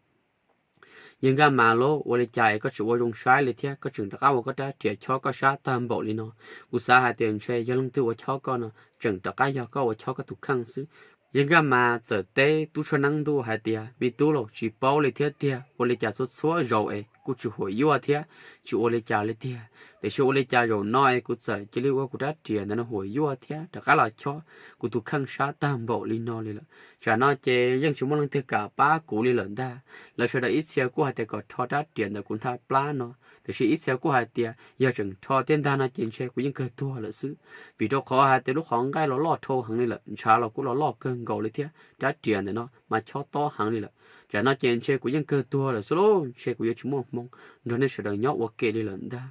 Yawg Nkaj Mas lauj, ua li cas es koj tseem ua zoo saib li thiab koj tseem rov qab ua koj rab riam chob koj sab tag npaum li no? Kuv xav hais tias ntshe yog leej twg ua chob koj no, tseem rov qab yog koj ua chob koj tus kheej xwb. Yawg Nkaj Mas txawm teb Tub Tshoj Neeb Ntuj hais tias, Me tub los, tsis paub li thiab tiag, ua li cas txhua txhua zaus es kuj tsis huam yuaj thiab tsis ua li cas li tiag, tiam sis ua li cas zaum no es kuv txawm cia li ua kuv rab riam ntawm no huam yuaj thiab rov qab los chob kuv tus kheej sab tag npaum li no li lawm. Tsam no ces yeej tsis muaj leej twg kam pab kuv li lawm ntag. Lawv sawv daws ib txhia kuj hais tias kom rho rab riam ntawm kuv ntha plab no, tiam sis ib txhia kuj hais tias yog tseem rho thiab ntag no ces ntshe kuv yeej kawg tuag lawm xwb. Vim rau qhov hais tias lub qhov nqaij los loj dhau heev li lawm, ntshav los kuj los loj kawg nkaus li thiab rab riam ntawm no mas chob tob heev li lawm. Tsam no ces ntshe kuv yeej kawg tuag lawm xwb lauj, ntshe kuv yuav tsis muaj hmoo nrog nej sawv daws nyob ua ke li lawm ntag.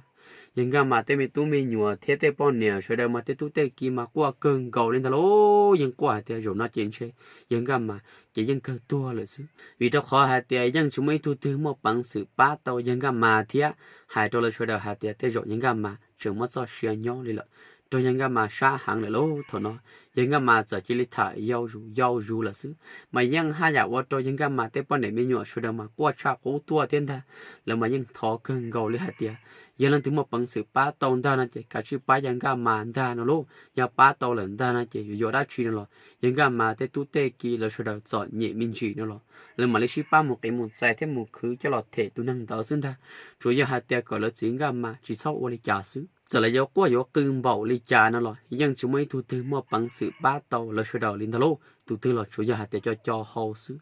Yawg Nkaj Mas tej me tub me nyuam thiab tej poj niam sawv daws mas tej tub tej ki mas quaj kawg nkaus li ntag lauj, yeej quaj hais tias zaum no ces ntshe yawg Nkaj Mas ces yeej kawg tuag lawm xwb. Vim rau qhov hais tias yeej tsis muaj ib tug twg muaj peev xwm pab tau yawg Nkaj Mas thiab hais rau lawv sawv daws hais tias tej zaum yawg Nkaj Mas tseem muaj txoj sia nyob li lawm. Rau yawg Nkaj Mas sab heev lawm lauj, thaum no yawg Nkaj Mas txawm cia li tham yau zus yau zus lawm xwb, mas yeej haj yam ua rau yawg Nkaj Mas tej poj niam me nyuam sawv daws mas quaj tshaj qub tuaj thiab ntag. Lawv mas yeej thov kawg nkaus li hais tias yog leej twg muaj peev xwm pab tau ntag no ces kav tsij pab yawg Nkaj Mas ntag no lauj. Yog pab tau lawm ntag no ces yuav yuav dab tsi no los yawg Nkaj Mas tej tub tej ki lawv sawv daws txom nyem me ntsis no los lawv mam li sib pab mus qiv mus txais thiab mus khwv coj los them tus neeg ntawd xwb ntag. Tsuas yog hais tias kom lawv txiv Nkaj Mas tsis txhob ua li cas xwb. Txawm lawv yuav quaj yuav qw npaum li cas no los yeej tsis muaj ib tug twg muaj peev xwm pab tau lawv sawv daws li ntag lauj. Tus twg los tsuas yog hais tias co co hau xwb.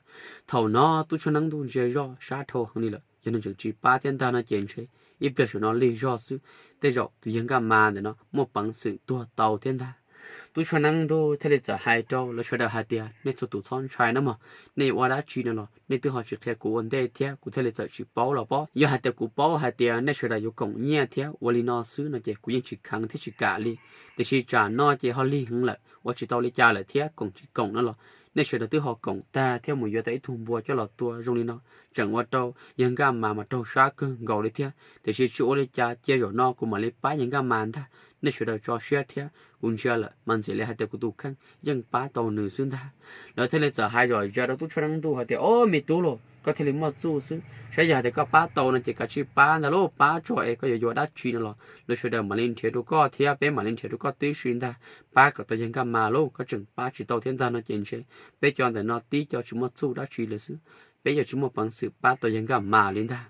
Thaum no Tub Tshoj Neeb Ntuj ntsia zoj sab dhau heev li lawm, yog nws tseem tsis pab thiab ntag no ces ntshe ib pliag saum no lig zog xwb, tej zaum tus yawg Nkaj Mas ntawm no muaj peev xwm tuag tau thiab ntag. Tub Tshoj Neeb Ntuj thiaj li txawm hais rau lawv sawv daws hais tias, Nej txhua tus txhob ntshai na mog, nej yuav ua dab tsi no los nej twb ho tsis qhia kuv ua ntej thiab kuv thiaj li txawm tsis paub los pob. Yog hais tias kuv paub hais tias nej sawv daws yuav koom nyiaj thiab ua li no xwb no ces kuv yeej tsis kheev thiab tsis kam li. Tiam sis tsam no ces ho lig heev lawm, ua tsis tau li cas lawm thiab koom tsis koom no los nej sawv daws twb ho koom tag thiab mus yuav tau ib tug npua coj los tua zoo li no, tseem ua rau yawg Nkaj Mas mas raug sab kawg nkaus li thiab. Tiam sis tsis ua li cas, cia zaum no kuv mam li pab yawg Nkaj Mas ntag, nej sawv daws tso siab thiab. Kuv ntsia lawm mas ntxim li hais tias kuv tus kheej yeej pab tau nws xwb ntag. Lawv thiaj li txawm hais zom zaws rau Tub Tshoj Neeb Ntuj hais tias, Au, me tub los, koj thiaj li muaj txuj xwb. Saib yog hais tias koj pab tau no ces kav tsij pab ntag lauj, pab tso es koj yuav yuav dab tsi no los lawv sawv daws mam li nrhiav rau koj thiab peb mam li nrhiav rau koj tib si ntag. Pab kom tau yawg Nkaj Mas lauj, koj tseem pab tsis tau thiab ntag no ces ntshe peb cov ntawm no tib co tsis muaj txuj dab tsi lawm xwb, peb yuav tsis muaj peev xwm pab tau yawg Nkaj Mas li ntag.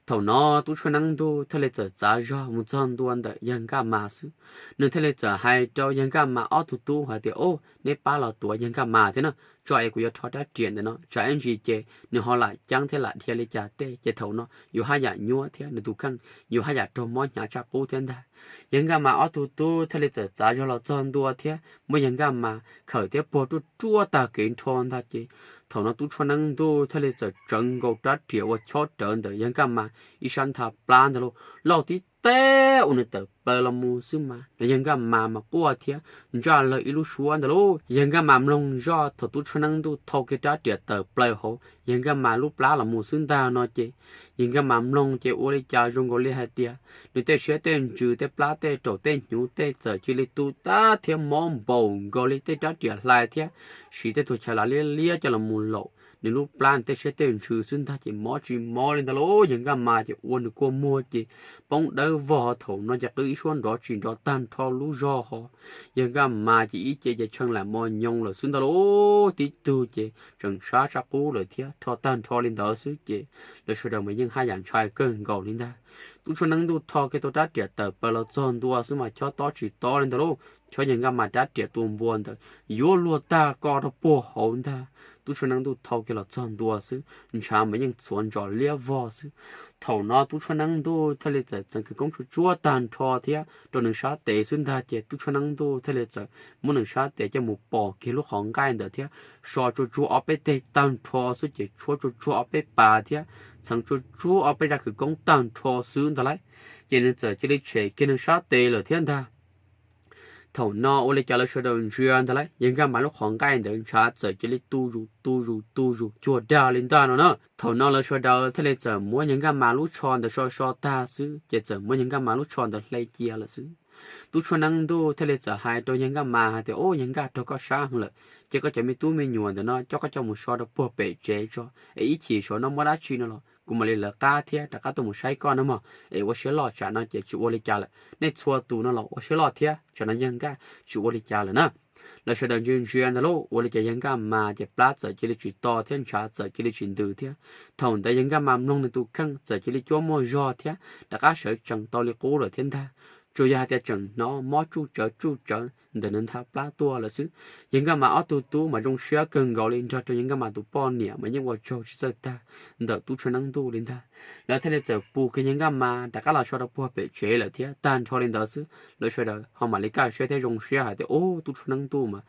Thaum no Tub Tshoj Neeb Ntuj thiaj li txawm txav zog mus txog ntua ntawm yawg Nkaj Mas xwb. Nws thiaj li txawm hais rau yawg Nkaj Mas ob tug tub hais tias, Au, neb pab los tuav yawg Nkaj Mas thiab na, tso es kuv yuav rho rab riam ntawm no, tsam ib ntsis ces nws ho lam ceeb thiab lam dhia li cas tej ces thaum no yuav haj yam nyuaj thiab nws tus kheej yuav haj yam raug mob hnyav tshaj qub thiab ntag. Yawg Nkaj Mas ob tug tub thiaj li txawm txav zog los txog ntua thiab muab yawg Nkaj Mas khawm thiab puag ruaj ruaj tag kev nrho ntag ces thaum no Tub Tshoj Neeb Ntuj thiaj li txawm tsawv nkaus rab riam ua chob rawv ntawm yawg Nkaj Mas ib sab ntha plab ntag lauj, lauj tib teb ua nws tawm plaws los mus xwb mas yawg Nkaj Mas mas quaj thiab ntsaj lawg ib lub suab ntag lauj. Yawg Nkaj Mas mloog zoj thaum Tub Tshoj Neeb Ntuj thau kiag rab riam tawm plaws hauv yawg Nkaj Mas lub plab los mus xwb ntag no ces yawg Nkaj Mas mloog ces ua li cas zoo nkaus li hais tias nws tej siab tej ntsws tej plab tej raum tej hnyuv tej txawm cia li tu tag thiab mob npaum nkaus li tej rab riam hlais thiab siv tej tug chaw lav liab liab coj los mus laum nws lub plab nws tej siab tej ntsws xwb ntag ces mob tsis mob li ntag lauj. Yawg Nkaj Mas ces ua nws kua muag ces poob dawb vog ho thaum no ces qw ib suab nrov tsis nrov tag nrho lub zog ho. Yawg Nkaj Mas ces ib ce ces tshee lam mos nyoos lawm xwb ntag lauj. Tib tug ces tseem sab sab qub lawm thiab rho tag nrho li ntawd xwb ces lawv sawv daws mas yeej haj yam ntshai kawg nkaus li ntag. Tub Tshoj Neeb Ntuj rho kiag tau rab riam tawm plaws los txog ntua xwb mas chob tob tsis tob li ntag lauj. Chob yawg Nkaj Mas rab riam tua npua ntawd yuav luag tag ko rau puag hauv ntag. Tub tshuaj neeb ntuj thau kiag los txog ntua xwb, ntshav mas yeej txhuav ntsos liab vog xwb. Thaum no tub tshuaj neeb ntuj thiaj li txawm txeev khawv koob tsuag tsuag tag nrho thiab rau nws sab tes xwb ntag ces tub tshuaj neeb ntuj thiaj li txawm muab nws sab tes coj mus pom kiag lub qhov nqaij ntawd thiab so tsuag tsuag ob peb teg tag nrho xwb ces tshuab tsuag tsuag ob peb pas thiab txeev tsuag tsuag ob peb zaj khawv koob tag nrho xwb ntag lauj. Ces nws txawm cia li tshem kiag nws sab tes lawm thiab ntag. Thaum no ua li cas lawv sawv daws ntsia ntag lauj, yawg Nkaj Mas lub qhov nqaij ntawd ntshav txawm cia li tu zus tu zus tu zus cuag dag li ntag no na. Thaum no lawv sawv daws thiaj li txawm muab yawg Nkaj Mas lub tsho ntawd so so tag xwb ces txawm muab yawg Nkaj Mas lub tsho ntawd hle cia lawm xwb. Tub tshuaj neeb ntuj thiaj li txawm hais rau yawg Nkaj Mas hais tias, Ub, yawg Nkaj, raug koj sab heev lawm, cia koj cov me tub me nyuam ntawm no coj koj coj mus so rau puag pem tsev tso, es ib chim saum no muaj dab tsi no los kuv mam li lawv qab thiab rov qab tuaj mus saib koj na mog. Es ua siab loj, tsam no ces tsis ua li cas lawm, nej txhua tus no los ua siab loj thiab, tsam no yawg Nkaj tsis ua li cas lawm na. Lawv sawv daws ntsia ntsia ntag lauj, ua li cas yawg Nkaj Mas ces plab txawm cia li tsis to thiab ntshav txawm cia li tsis ntws thiab. Thaum ntawd yawg Nkaj Mas mloog nws tus kheej txawm cia li cuab muaj zog thiab rov qab sawv tsees tau li qub lawm thiab ntag. Tsuas yog hais tias tseem hnov mob tsuj tsawv tsuj tsawv ntawm nws ntha plab tuaj lawm xwb. Yawg Nkaj Mas ob tug tub mas zoo siab kawg nkaus li, nrog rau yawg Nkaj Mas tus poj niam mas yeej ua tsaug tsis txawj tag ntawm tub tshuaj neeb ntuj li ntag. Lawv thiaj li txawm pus kiag yawg Nkaj Mas rov qab los so rau puag pem tsev lawm thiab. Tag nrho li ntawd xwb lawv sawv daws ho mam li kaj siab thiab zoo siab hais tias, Ub, tub tshuaj neeb ntuj mas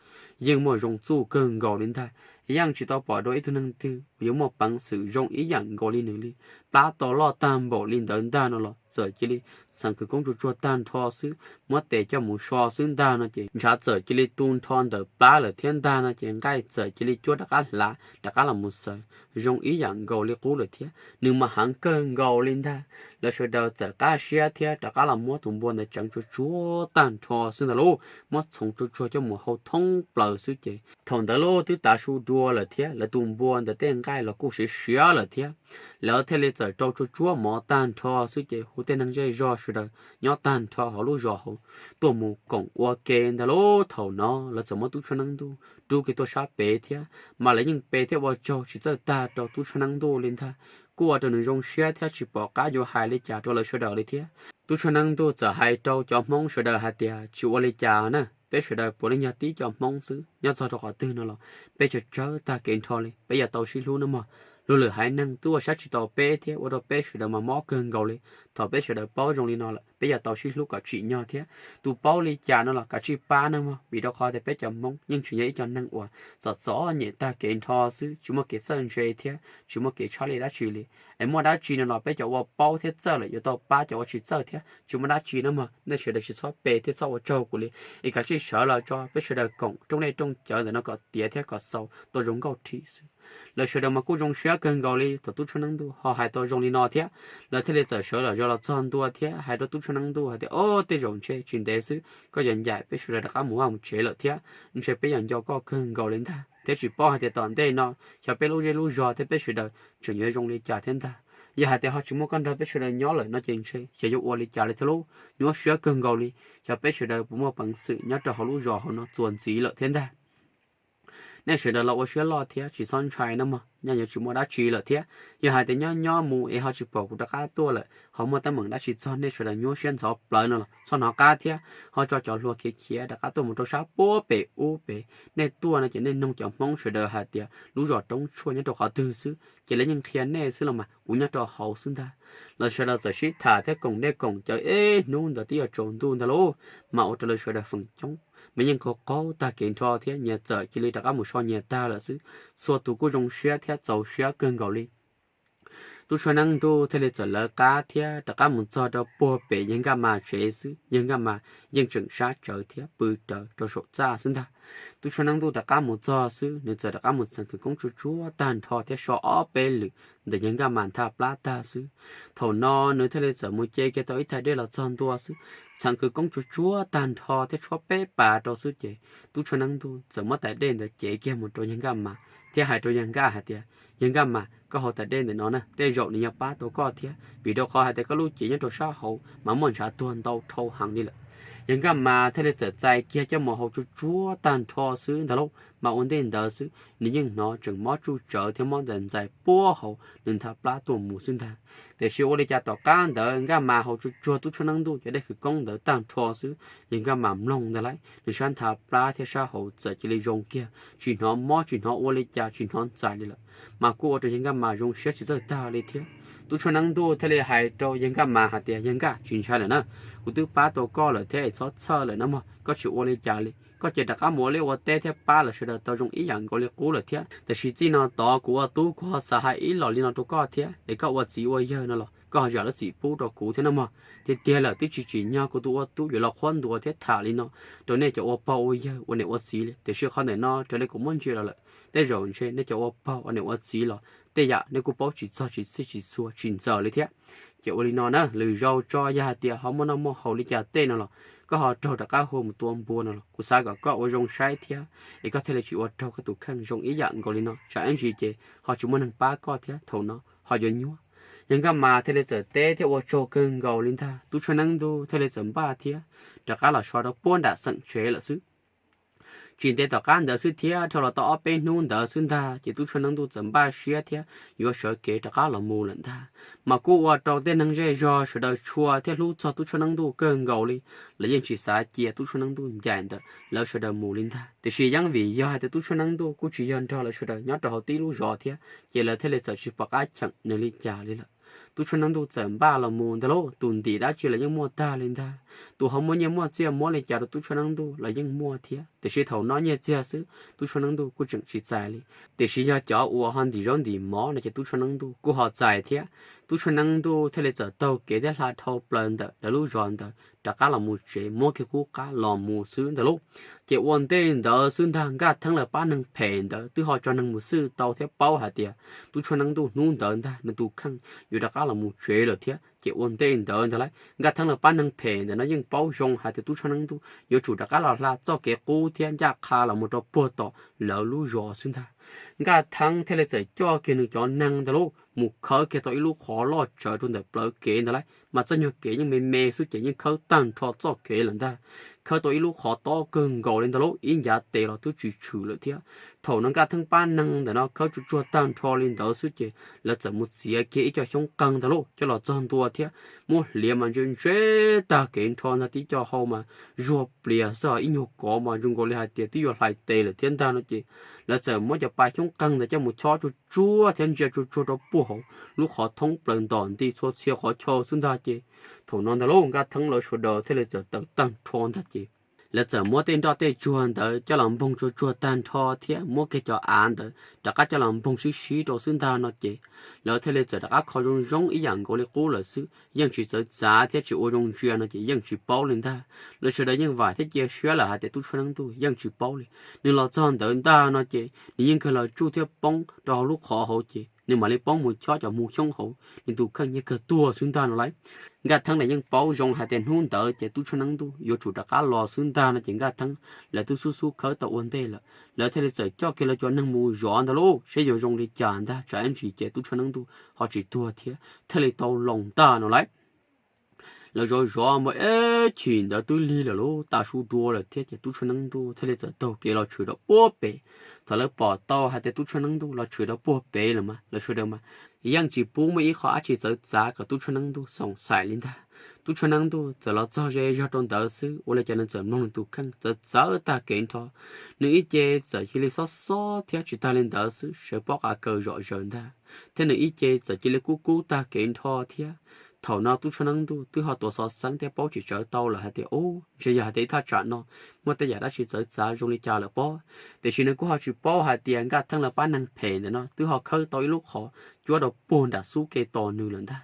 yeej muaj zoo txuj kawg nkaus li ntag, yeej tsis tau pom dua ib tug neeg twg uas yuav muaj peev xwm zoo ib yam nkaus li nws li. Plab to loj tag npaum li ntawd ntag no los txawm cia li txeev khawv koob tsuag tsuag tag nrho xwb, muab tes coj mus so xwb ntag no ces ntshav txawm cia li tu nrho ntawm plab lawm thiab ntag no ces nqaij txawm cia li cuab rov qab hlav rov qab los mus xaws zoo ib yam nkaus li qub lawm thiab. Nws mas heev kawg nkaus li ntag. Lawv sawv daws txawm qab siab thiab rov qab los muab tus npua ntawd tseev tsuag tsuag tag nrho xwb ntag lauj, muab txhoov tsuag tsuag coj mus hau thoob plaws xwb ces thaum ntawd lauj twb tav su dua lawm thiab lawv tus npua ntawd tej nqaij los kuj siav siav lawm thiab. Lawv thiaj li txawm rau tsuag tsuag mov tag nrho xwb ces hu tej neeg zej zog sawv daws nyob tag nrho hauv lub zos hauv tuaj mus koom ua ke ntag lauj. Thaum no lawv txawm muab tub tshuaj neeb ntuj rub kiag tuaj sab pem thiab, mas lawv yeej pe thiab ua tsaug tsis txawj tag rau tub tshuaj neeb ntuj li ntag. Kuj ua rau nws zoo siab thiab tsis pom qab yuav hais li cas rau lawv sawv daws li thiab. Tub tshuaj neeb ntuj txawm hais rau cov Hmoob sawv daws hais tias, Tsis ua li cas na, peb sawv daws puav leej yog tib co Hmoob xwb, nyob txog rau qhov twg no los peb tsawg tsawg tag kev nrho li, peb yuav tau sib hlub nawb mog. Luag lwm haiv neeg twb ua saib tsis taus peb thiab ua rau peb sawv daws mas mob kawg nkaus li. Thaum peb sawv daws paub zoo li no lawm, peb yuav tau sib hlub kom tsim nyog thiab. Tus paub li cas no los kav tsij pab nawb mog, vim rau qhov tias peb cov Hmoob yeej tseem yog ib co neeg uas txom txom nyem tag kev nrho xwb, tsis muaj kev txawj ntse thiab tsis muaj kev tshaj lij dab tsi li. Es muaj dab tsi no los peb cov ua paub thiab txawj lawm yuav tau pab cov ua tsis txawj thiab. Tsis muaj dab tsi nawb mog, nej sawv daws tsis txhob pe thiab txhob ua tsaug kuv li, es kav tsij sawv los tso peb sawv daws koom roob nej rooj cawv ntawm no kom tiav thiab kom xaus tau zoo nkauj rhi xwb. Lawv sawv daws mas kuj zoo siab kawg nkaus li thaum tub tshuaj neeb ntuj ho hais tau zoo li no thiab. Lawv thiaj li txawm sawv los zov los txog ntua thiab hais rau tub tshuaj neeb ntuj hais tias, Ob, tej zaum ntshe tsis ntev xwb koj yuav ncaim peb sawv daws rov qab mus vaj mus tsev lawm thiab. Ntshe peb yuav nco koj kawg nkaus li ntag, thiab tsis paub hais tias tom ntej no xyov peb lub zej lub zog thiab peb sawv daws tseem yuav zoo li cas thiab ntag. Yog hais tias ho tsis muaj koj nrog peb sawv daws nyob lawm no ces ntshe xyov yuav ua li cas li thiab lauj. Nyuaj siab kawg nkaus li, xyov peb sawv daws puas muaj peev xwm nyob rau hauv lub zos hauv no txuas ntxiv lawm thiab ntag. Nej sawv daws los ua siab loj thiab tsis txhob ntshai nawb mog, nyaj yuav tsis muaj dab tsi lawm thiab. Yog hais tias nyob nyob mus es ho tsis pom kuv rov qab tuaj lawm ho muaj teeb meem dab tsi txog nej sawv daws nyuaj siab ntxhov plawv no los txhob hnov qab thiab ho tso cov hluas khiav khiav rov qab tuaj mus rau sab puag pem ub pem. Nej tuaj no ces nej noog cov Hmoob sawv daws hais tias lub zos Roob Tshuaj nyob rau qhov twg xwb ces lawv yeej qhia nej xwb los mas kuv nyob rau hauv xwb ntag. Lawv sawv daws txawm sib tham thiab koom dej koom cawv ib hnub ntawd twb yuav tsaus ntuj ntag lauj, mas ua rau lawv sawv daws feem coob mas yeej qaug qaug tag kev nrho thiab nyias txawm cia li rov qab mus so nyias tag lawm xwb. Txhua tus kuj zoo siab thiab txaus siab kawg nkaus li. Tub tshuaj neeb ntuj thiaj li txawm lawv qab thiab rov qab mus txog rau puag pem yawg Nkaj Mas tsev xwb. Yawg Nkaj Mas yeej tseem sab tsawv thiab pw rawv rau saum txaj xwb ntag. Tub tshuaj neeb ntuj rov qab mus txog xwb, nws txawm rov qab mus txeev khawv koob tsuag tsuag tag nrho thiab so ob peb lwm ntawm yawg Nkaj Mas ntha plab tag xwb. Thaum no nws thiaj li txawm mus ce kiag tau ib thaj dej los txog ntua xwb, txeev khawv koob tsuag tsuag tag nrho thiab tshuab peb pas rau xwb ces tub tshuaj neeb ntuj txawm muab tais dej ntawd cev kiag mus rau yawg Nkaj Mas thiab hais rau yawg Nkaj hais tias, Yawg Nkaj Mas, koj haus tais dej ntawm no na, tej zaum nws yuav pab tau koj thiab, vim rau qhov hais tias koj lub cev nyob rau sab hauv mas muaj ntshav tuag ntau dhau heev li lawm. Yawg Nkaj Mas thiaj li txawm txais kiag coj mus haus tsuag tsuag tag nrho xwb ntag lauj, mas ua ntej ntawd xwb nws yeej hnov tseem mob tsuj tsawv thiab mob ntxais ntxais puag hauv nws ntha plab tuaj mus xwb ntag. Tiam sis ua li cas tom qab ntawd Nkaj Mas haus tsuag tsuag Tub Tshaj Neeb Ntuj cov dej khawv koob ntawd tag nrho xwb, Yawg Nkaj Mas mloog ntag lauj, nws sab ntha plab thiab sab hauv txawm cia li zoo kiag, tsis hnov mob tsis hnov ua li cas tsis hnov ntxais li lawm. Mas kuj ua rau Yawg Nkaj Mas zoo siab tsis txawj tag li thiab. Tub Tshaj Neeb Ntuj thiaj li hais rau Yawg Nkaj Mas hais tias, Yawg Nkaj, tsis ntshai lawm na, kuv twb pab tau koj lawm thiab es txhob txhawj lawm na mog, koj tsis ua li cas li. Koj ces rov qab mus ua liaj ua teb thiab pab lawv sawv daws tau zoo ib yam nkaus li qub lawm thiab. Tab sis txij no tod kuv ua tub kuv ho xav hais ib los li no rau koj thiab es koj ua txiv ua yawg no los koj ho zam lub txim pub rau kuv thiab no mog. Tiag tiag lawm twb tsis tsim nyog kuv tus ua tub yuav los qhuab ntuas thiab tham li no rau nej cov ua pog ua yawg ua niam ua txiv li. Tiam sis qhov ntawm no raws li kuv muab ntsia los lawm, tej zaum ntshe nej cov ua pog ua niam ua txiv los tej yam nej kuj paub tsis txog tsis txhij tsis txhua tsis ntxaws li thiab. Ces ua li no na, lwm zaus tso yog hais tias ho muaj noj muaj haus li cas tej no los koj ho raug rov qab hu mus tua npua no los kuv xav kom koj ua zoo saib thiab es koj thiaj li tsis ua raug koj tus kheej zoo ib yam nkaus li no, tsam ib ntsis ces ho tsis muaj neeg pab koj thiab thaum no ho yuav nyuaj. Yawg Nkaj Mas thiaj li txawm teb thiab ua tsaug kawg nkaus li ntag, Tub Tshaj Neeb Ntuj thiaj li txawm npaj thiab rov qab los so rau puag nram xeem tsev lawm xwb. Tsis ntev tom qab ntawd xwb thiab dhau los tau ob peb hnub ntawd xwb ntag ces Tub Tshaj Neeb Ntuj txawm npaj siab thiab yuav sawv kev rov qab los mus lawm ntag. Mas kuj ua rau tej neeg zej zog sawv daws tshua thiab hlub txog Tub Tshaj Neeb Ntuj kawg nkaus li, lawv yeej tsis xav cia Tub Tshaj Neeb Ntuj ncaim ntawm lawv sawv daws mus li ntag. Tiam sis yeej vim yog hais tias Tub Tshaj Neeb Ntuj kuj tsis yog nrog lawv sawv daws nyob rau hauv tib lub zos thiab ces lawv thiaj li txawm tsis pom qab cheem nws li cas li lawm. Tub Tshaj Neeb Ntuj txawm npaj los mus ntag lauj, tus ntim dab tsi los yeej muaj tag li ntag. Tus ho muaj nyiaj muaj txiaj muab li cas rau Tub Tshaj Neeb Ntuj los yeej muaj thiab, tiam sis thaum no nyiaj txiag xwb Tub Tshaj Neeb Ntuj kuj tseem tsis txais li. Tiam sis yog cov uas ho ntim zaub ntim mov no ces Tub Tshaj Neeb Ntuj kuj ho txais thiab. Tub Tshaj Neeb Ntuj thiaj li txawm taug kev thiab hla dhau plaws ntawm lawv lub zos ntawd rov qab los mus tsev muab kiag qub qab los mus xwb ntag lauj. Ces ua ntej ntawd xwb ntag Nkaj Theeb lawv pab neeg phem ntawd twb ho tso neeg mus xwj tau thiab paub hais tias Tub Tshaj Neeb Ntuj hnub ntawd ntag nws tus kheej yuav rov qab los mus tsev lawm thiab. Ces ua ntej ntawd ntag lauj, Nkaj Theeb lawv pab neeg phem ntawm no yeej paub zoo hais tias Tub Tshaj Neeb Ntuj yuav tsum rov qab los hla txoj kev qub thiab ncaj qha los mus rau puag tom lawv lub zos xwb ntag. Nkaj Theeb thiaj li txawm coj kiag nws cov neeg ntag lauj mus khawb kiag tau ib lub qhov loj tsawv rau ntawm plawv kev ntag lauj, mas txoj nyuag kev yeej me me xwb ces yeej khawb tag nrho txoj kev lawm ntag. Khawb tau ib lub qhov tob kawg nkaus li ntag lauj, ib ncav tes los twb tsis tshwm lawm thiab. Thaum no Nkaj Theeb pab neeg ntawm no khawb tsuag tsuag tag nrho li ntawd xwb ces lawv txawm mus txiav kiag ib co xyoob qeeg ntag lauj coj los txog ntua thiab muab hliav mas ntse ntse tag kev nrho ntag, tib co hau mas zuag plias xwb, ib nyuag kov mas zoo nkaus li hais tias twb yuav hlais tes lawm thiab ntag no ces lawv txawm muab cov pa xyoob qeeg ntawd coj mus chob tsuag tsuag thiab ntsia tsuag tsuag rau puag hauv lub qhov thoob plaws ntom nti txhua txhia qhov chaw xwb ntag ces thaum no ntag lauj Nkaj Theeb lawv sawv daws thiaj li txawm tawm tag nrho ntag ces lawv txawm muab tej nroj tej tsuag ntawd coj los npoog tsuag tsuag tag nrho thiab muab kiag cov av ntawd rov qab coj los npoog sib sib rau xwb ntag no ces lawv thiaj li txawm rov qab kho zoo zoo ib yam nkaus li qub lawm xwb, yeej tsis txawv txav thiab tsis ua zoo ntsia no ces yeej tsis paub li ntag. Lawv sawv daws yeej vam thiab cia siab lawm hais tias Tub Tshaj Neeb Ntuj yeej tsis paub li. Nws los txog ntawd ntag no ces nws yeej kawg los tsuj thiab poob rau hauv lub qhov hauv ces nws mam li poob mus chob cov mus xyoob hauv, nws tus kheej yeej kawg tuag xwb ntag no lauj. Nkaj Theeb los yeej paub zoo hais tias hnub ntawd ces Tub Tshaj Neeb Ntuj yuav tsum rov qab los xwb ntag no ces Nkaj Theeb lawv twb xub xub khawb tau ua ntej lawm, lawv thiaj li txawm coj kiag lawv cov neeg mus zov ntag lauj, seb yuav zoo li cas ntag, tsam ib ntsis ces Tub Tshaj Neeb Ntuj ho tsis tuag thiab thiaj li tau los ntag no lauj. Lawv zov zov mus ib chim ntawd twb lig lawm lauj, tav su dua lawm thiab ces Tub Tshaj Neeb Ntuj thiaj li txawm taug kev los tshwm rau puag pem. Thaum lawv pom tau hais tias Tub Tshaj Neeb Ntuj los tshwm rau puag pem lawm mas lawv sawv daws mas yeej tsis pub muaj ib qho dab tsi txawv txav kom Tub Tshaj Neeb Ntuj xoom xaim li ntag. Tub Tshaj Neeb Ntuj txawm los txog ze zog rau ntawd xwb ua li cas nws txawm mloog nws tus kheej txawv txawv tag kev nrho. Nws ib ce txawm cia li xob xob thiab tsis tag li ntawd xwb sawv pob qa kaw zom zaws ntag, thiab nws ib ce txawm cia li kub kub tag kev nrho thiab. Thaum no Tub Tshaj Neeb Ntuj twb ho tuav xov xeeb thiab paub tsis tsawv tau lawm hais tias, ub, ntshe yog hais tias ib thaj tsam no muaj tej yam dab tsi txawv txav zoo li cas lawm pob. Tiam sis nws kuj ho tsis paub hais tias Nkaj Theeb lawv pab neeg phem ntawm no twb ho khawb tau ib lub qhov cuab rau puag nram xub ke tos nws lawm ntag.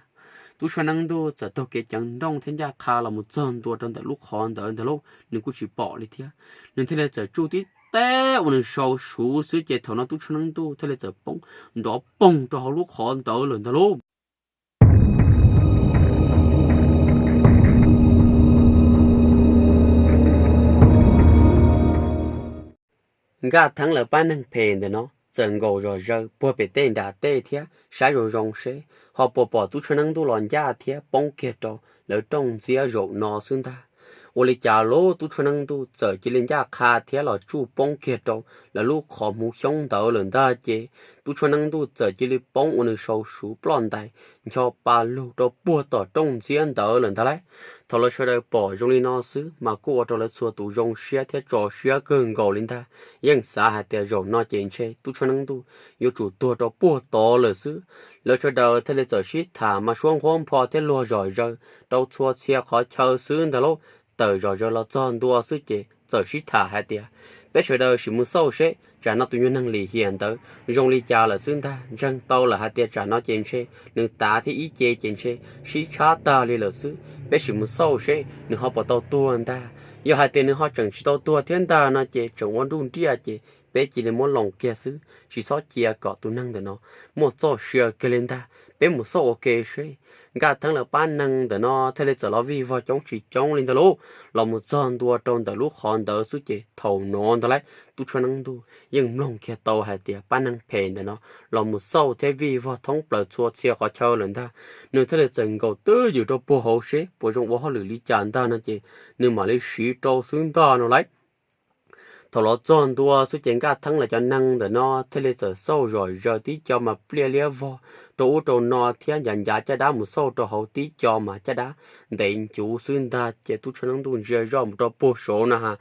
Tub Tshaj Neeb Ntuj txawm taug kev ceev nrooj thiab ncaj qha los mus txog ntua rau ntawm lub qhov ntawd ntag lauj, nws kuj tsis pom li thiab. Nws thiaj li txawm tsuj tib teb uas nws sau suv xwb ces thaum no Tub Tshaj Neeb Ntuj thiaj li txawm poob nrov poog rau hauv lub qhov ntawd lawm ntag lauj. Nkaj Theeb lawv pab neeg phem ntawm no txawm nkaum zom zaws puag pem tej nram tej thiab saib zoo zoo seb ho puas pom Tub Tshaj Neeb Ntuj los ncaj thiab poob kiag rau lawv rooj ntxiab zaum no xwb ntag. Ua li cas lub tub tshuaj neeb ntuj txawm cia li ncaj qha thiab los tsuj poob kiag rau lawv lub qhov hmuv xyoob ntawd lawm ntag ces tub tshuaj neeb ntuj txawm cia li poob ua nws sau suv ploj ntais ncho pa lug rau puag tom rooj ntxiab ntawd lawm ntag lauj. Thaum lawv sawv daws pom zoo li no xwb mas kuj ua rau lawv txhua tus zoo siab thiab tso siab kawg nkaus li ntag, yeej xav hais tias zaum no ces ntshe tub tshuaj neeb ntuj yuav tsum tuag rau puag tod lawm xwb. Lawv sawv daws thiaj li txawm sib tham mas suab nqhuab npho thiab luag zom zaws rau txhua txhia qhov chaw xwb ntag lauj. Tawm zom zaws los txog ntua xwb ces txawm sib tham hais tias, peb sawv daws sim mus xauj seb tsam no tus nyuag neeg lim hiam ntawd zoo li cas lawm xwb ntag. Ntseeg tau lawm hais tias tsam no ces ntshe nws tav thiab ib ce ces ntshe sib tshab tag li lawm xwb. Peb sim mus xauj seb nws ho puas tau tuag ntag. Yog hais tias nws ho tseem tsis tau tuag thiab ntag no ces tseem ua nruj nriaj ces peb cia li muab loos kiag xwb, tsis txhob cia kom tus neeg ntawm no muaj txoj sia kiag li ntag. Peb mus xauj ua ke seb. Nkaj Theeb lawv pab neeg ntawm no thiaj li txawm los vij vog coob tsis coob li ntag lauj, los mus txog ntua rau ntawm lub qhov ntawd xwb ces thaum no ntag lauj, tub tshuaj neeb ntuj yeej mloog kiag tau hais tias pab neeg phem ntawm no los mus xauj thiab vij vog thoob plaws txhua txhia qhov chaw lawm ntag. Nws thiaj li txawm nkaum twj ywm rau puag hauv seb puas zoo ua hauj lwm li cas ntag no ces nws mam li siv rau xwb ntag no lauj. Thaum los txog ntua xwb ces Nkaj Theeb lawv cov neeg ntawm no thiaj li txawm xauj zom zaws tib co mas pliaj liab vog rau ub rau no thiab ncav ncav caj dab mus xauj rau hauv tib co mas caj dab ntev ncuv xwb ntag ces tub tshuaj neeb ntuj ntsia zoj mus rau puag saud no ha.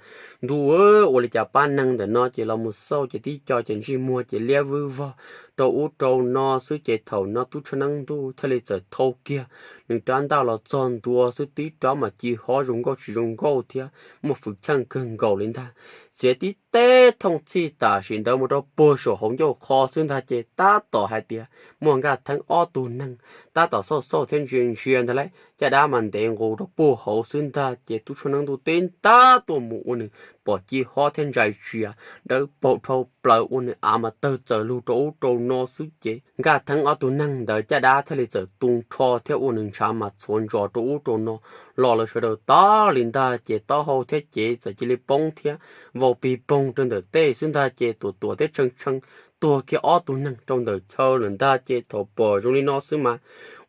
Ntuj, ua li cas pab neeg ntawm no ces los mus xauj ces tib co ces ntsej muag ces liab vwb vog rau ub rau no xwb ces thaum no tub tshuaj neeb ntuj thiaj li txawm thau kiag nws rab ntaj los txog ntua xwb tib rab mas ci hob zoo nkauj tsis zoo nkauj thiab muaj fwm cheej kawg nkaus li ntag. Txiav tib teb thooj txhij tam sim ntawd mus rau puag saum hauv ncauj qho xwb ntag ces tab tom hais tias muaj Nkaj Theeb ob tug neeg tab tom xauj xauj thiab ntsia ntsia ntag lauj, caj dab mas ntev nqus rau puag hauv xwb ntag ces tub tshuaj neeb ntuj tib ntab tuaj mus ua nws pom ci hob thiab ntsais tsia dawb paug dhau plaws ua nws av mas tawg txaws lug rau ub rau no xwb ces Nkaj Theeb ob tug neeg ntawd caj dab thiaj li txawm tu nrho thiab ua nws ntshav mas txhuav ntsos rau ub rau no los lawv sawv daws tag li ntag ces taub hau thiab cev txawm cia li poob thiab vau pig poog rau ntawm tej xwb ntag ces tuam tuam thiab tshee tshee tuag kiag ob tug neeg rau ntawm chaw lawm ntag ces thaum pom zoo li no xwb mas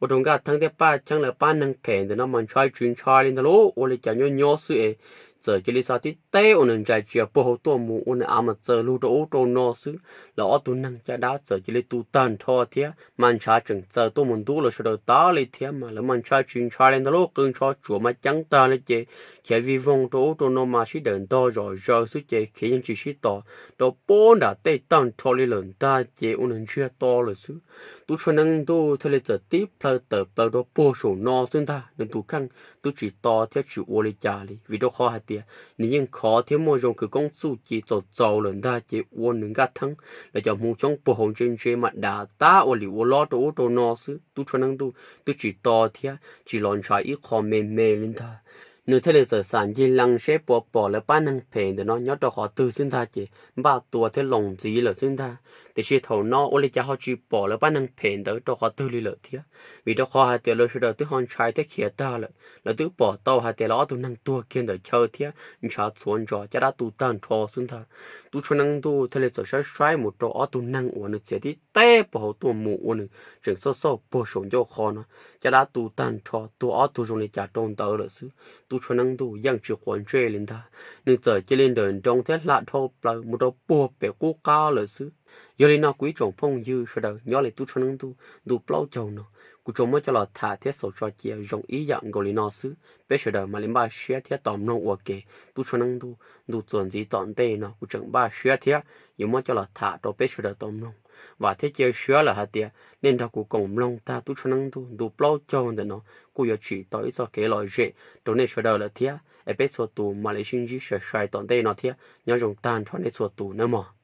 ua rau Nkaj Theeb thiab Paj Cheeb lawv pab neeg phem ntawm no mas ntshai tsis ntshai li ntag lauj, ua li cas nyob nyob xwb es txawm cia li xa tib teb ua nws ntsais tsia puag hauv tuaj mus ua nws av mas txaws lug rau ub rau no xwb. Lawv ob tug neeg caj dab txawm cia li tu tag nrho thiab mas ntshav tseem txaws tuaj mus ntub lawv sawv daws tag li thiab mas lawv mas ntshai tsis ntshai li ntag lauj, qw ntsho tsuam mas ceeb tag li ces khiav vij voog rau ub rau no mas sib dawm ntog zom zaws xwb ces khiav yeej tsis sib tos rau puag nram tej tag nrho li lawm ntag ces ua nws ntsiag to lawm xwb. Tub tshuaj neeb ntuj thiaj li txawm tib plhaw tawm plaws rau puag saum no xwb ntag, nws tus kheej twb tsis to thiab tsis ua li cas li vim rau qhov hais tias nws yeej khov thiab muaj zoo kwv koob txuj ci txaus txaus lawm ntag ces ua nws Nkaj Theeb lawv cov hmuv xyoob puag hauv ntse ntse mas dav tab ua lim ua lob rau ub rau no xwb. Tub tshuaj neeb ntuj twb tsis to thiab tsis los ntshav ib qho me me li ntag. Nws thiaj li txawm xam ncig lees seb puas pom lawv pab neeg phem ntawm no nyob rau qhov twg xwb ntag ces npaj tua thiab loos ntxiv lawm xwb ntag. Tiam sis thaum no ua li cas ho tsis pom lawv pab neeg phem ntawd rau qhov twg li lawm thiab, vim rau qhov hais tias lawv sawv daws twb ho ntshai thiab khiav tag lawm. Lawv twb pom tau hais tias lawv ob tug neeg tuag kiag ntawm chaw thiab ntshav txhuav ntsos caj dab tu tag nrho xwb ntag. Tub tshuaj neeb ntuj thiaj li txawm saib saib mus rau ob tug neeg uas nws txiav tib teb puag hauv tuaj mus ua nws tseem xauj xauj puag saum ncauj qho no, caj dab tu tag nrho tuag ob tug zoo li cas rau ntawd lawm xwb. Tub tshuaj neeb ntuj yeej tsis quav ntsej li ntag, nws txawm cia li nrawm nroos thiab hla dhau plaws mus rau puag pem qub qab lawm xwb. Yog li no kuv ib tsoom phooj ywg sawv daws nyob li tub tshuaj neeb ntuj ntu plaub caug no, kuv tsuas muab coj los tham thiab xaus tso cia zoo ib yam nkaus li no xwb. Peb sawv daws mam li npaj siab thiab tos mloog ua ke tub tshuaj neeb ntuj ntu txuas ntxiv tom ntej no kuv tseem npaj siab thiab yuav muab coj los tham rau peb sawv daws tau mloog. Vam thiab cia siab lawm hais tias nej nrog kuv koom mloog tag tub tshuaj neeb ntuj ntu plaub caug ntawm no kuj yuav tsim tau ib txoj kev lom zem rau nej sawv daws lawm thiab es peb txhua tus mam li sib ntsib sai sai tom ntej no thiab nyob zoo tag nrho nej txhua tus nawb mog.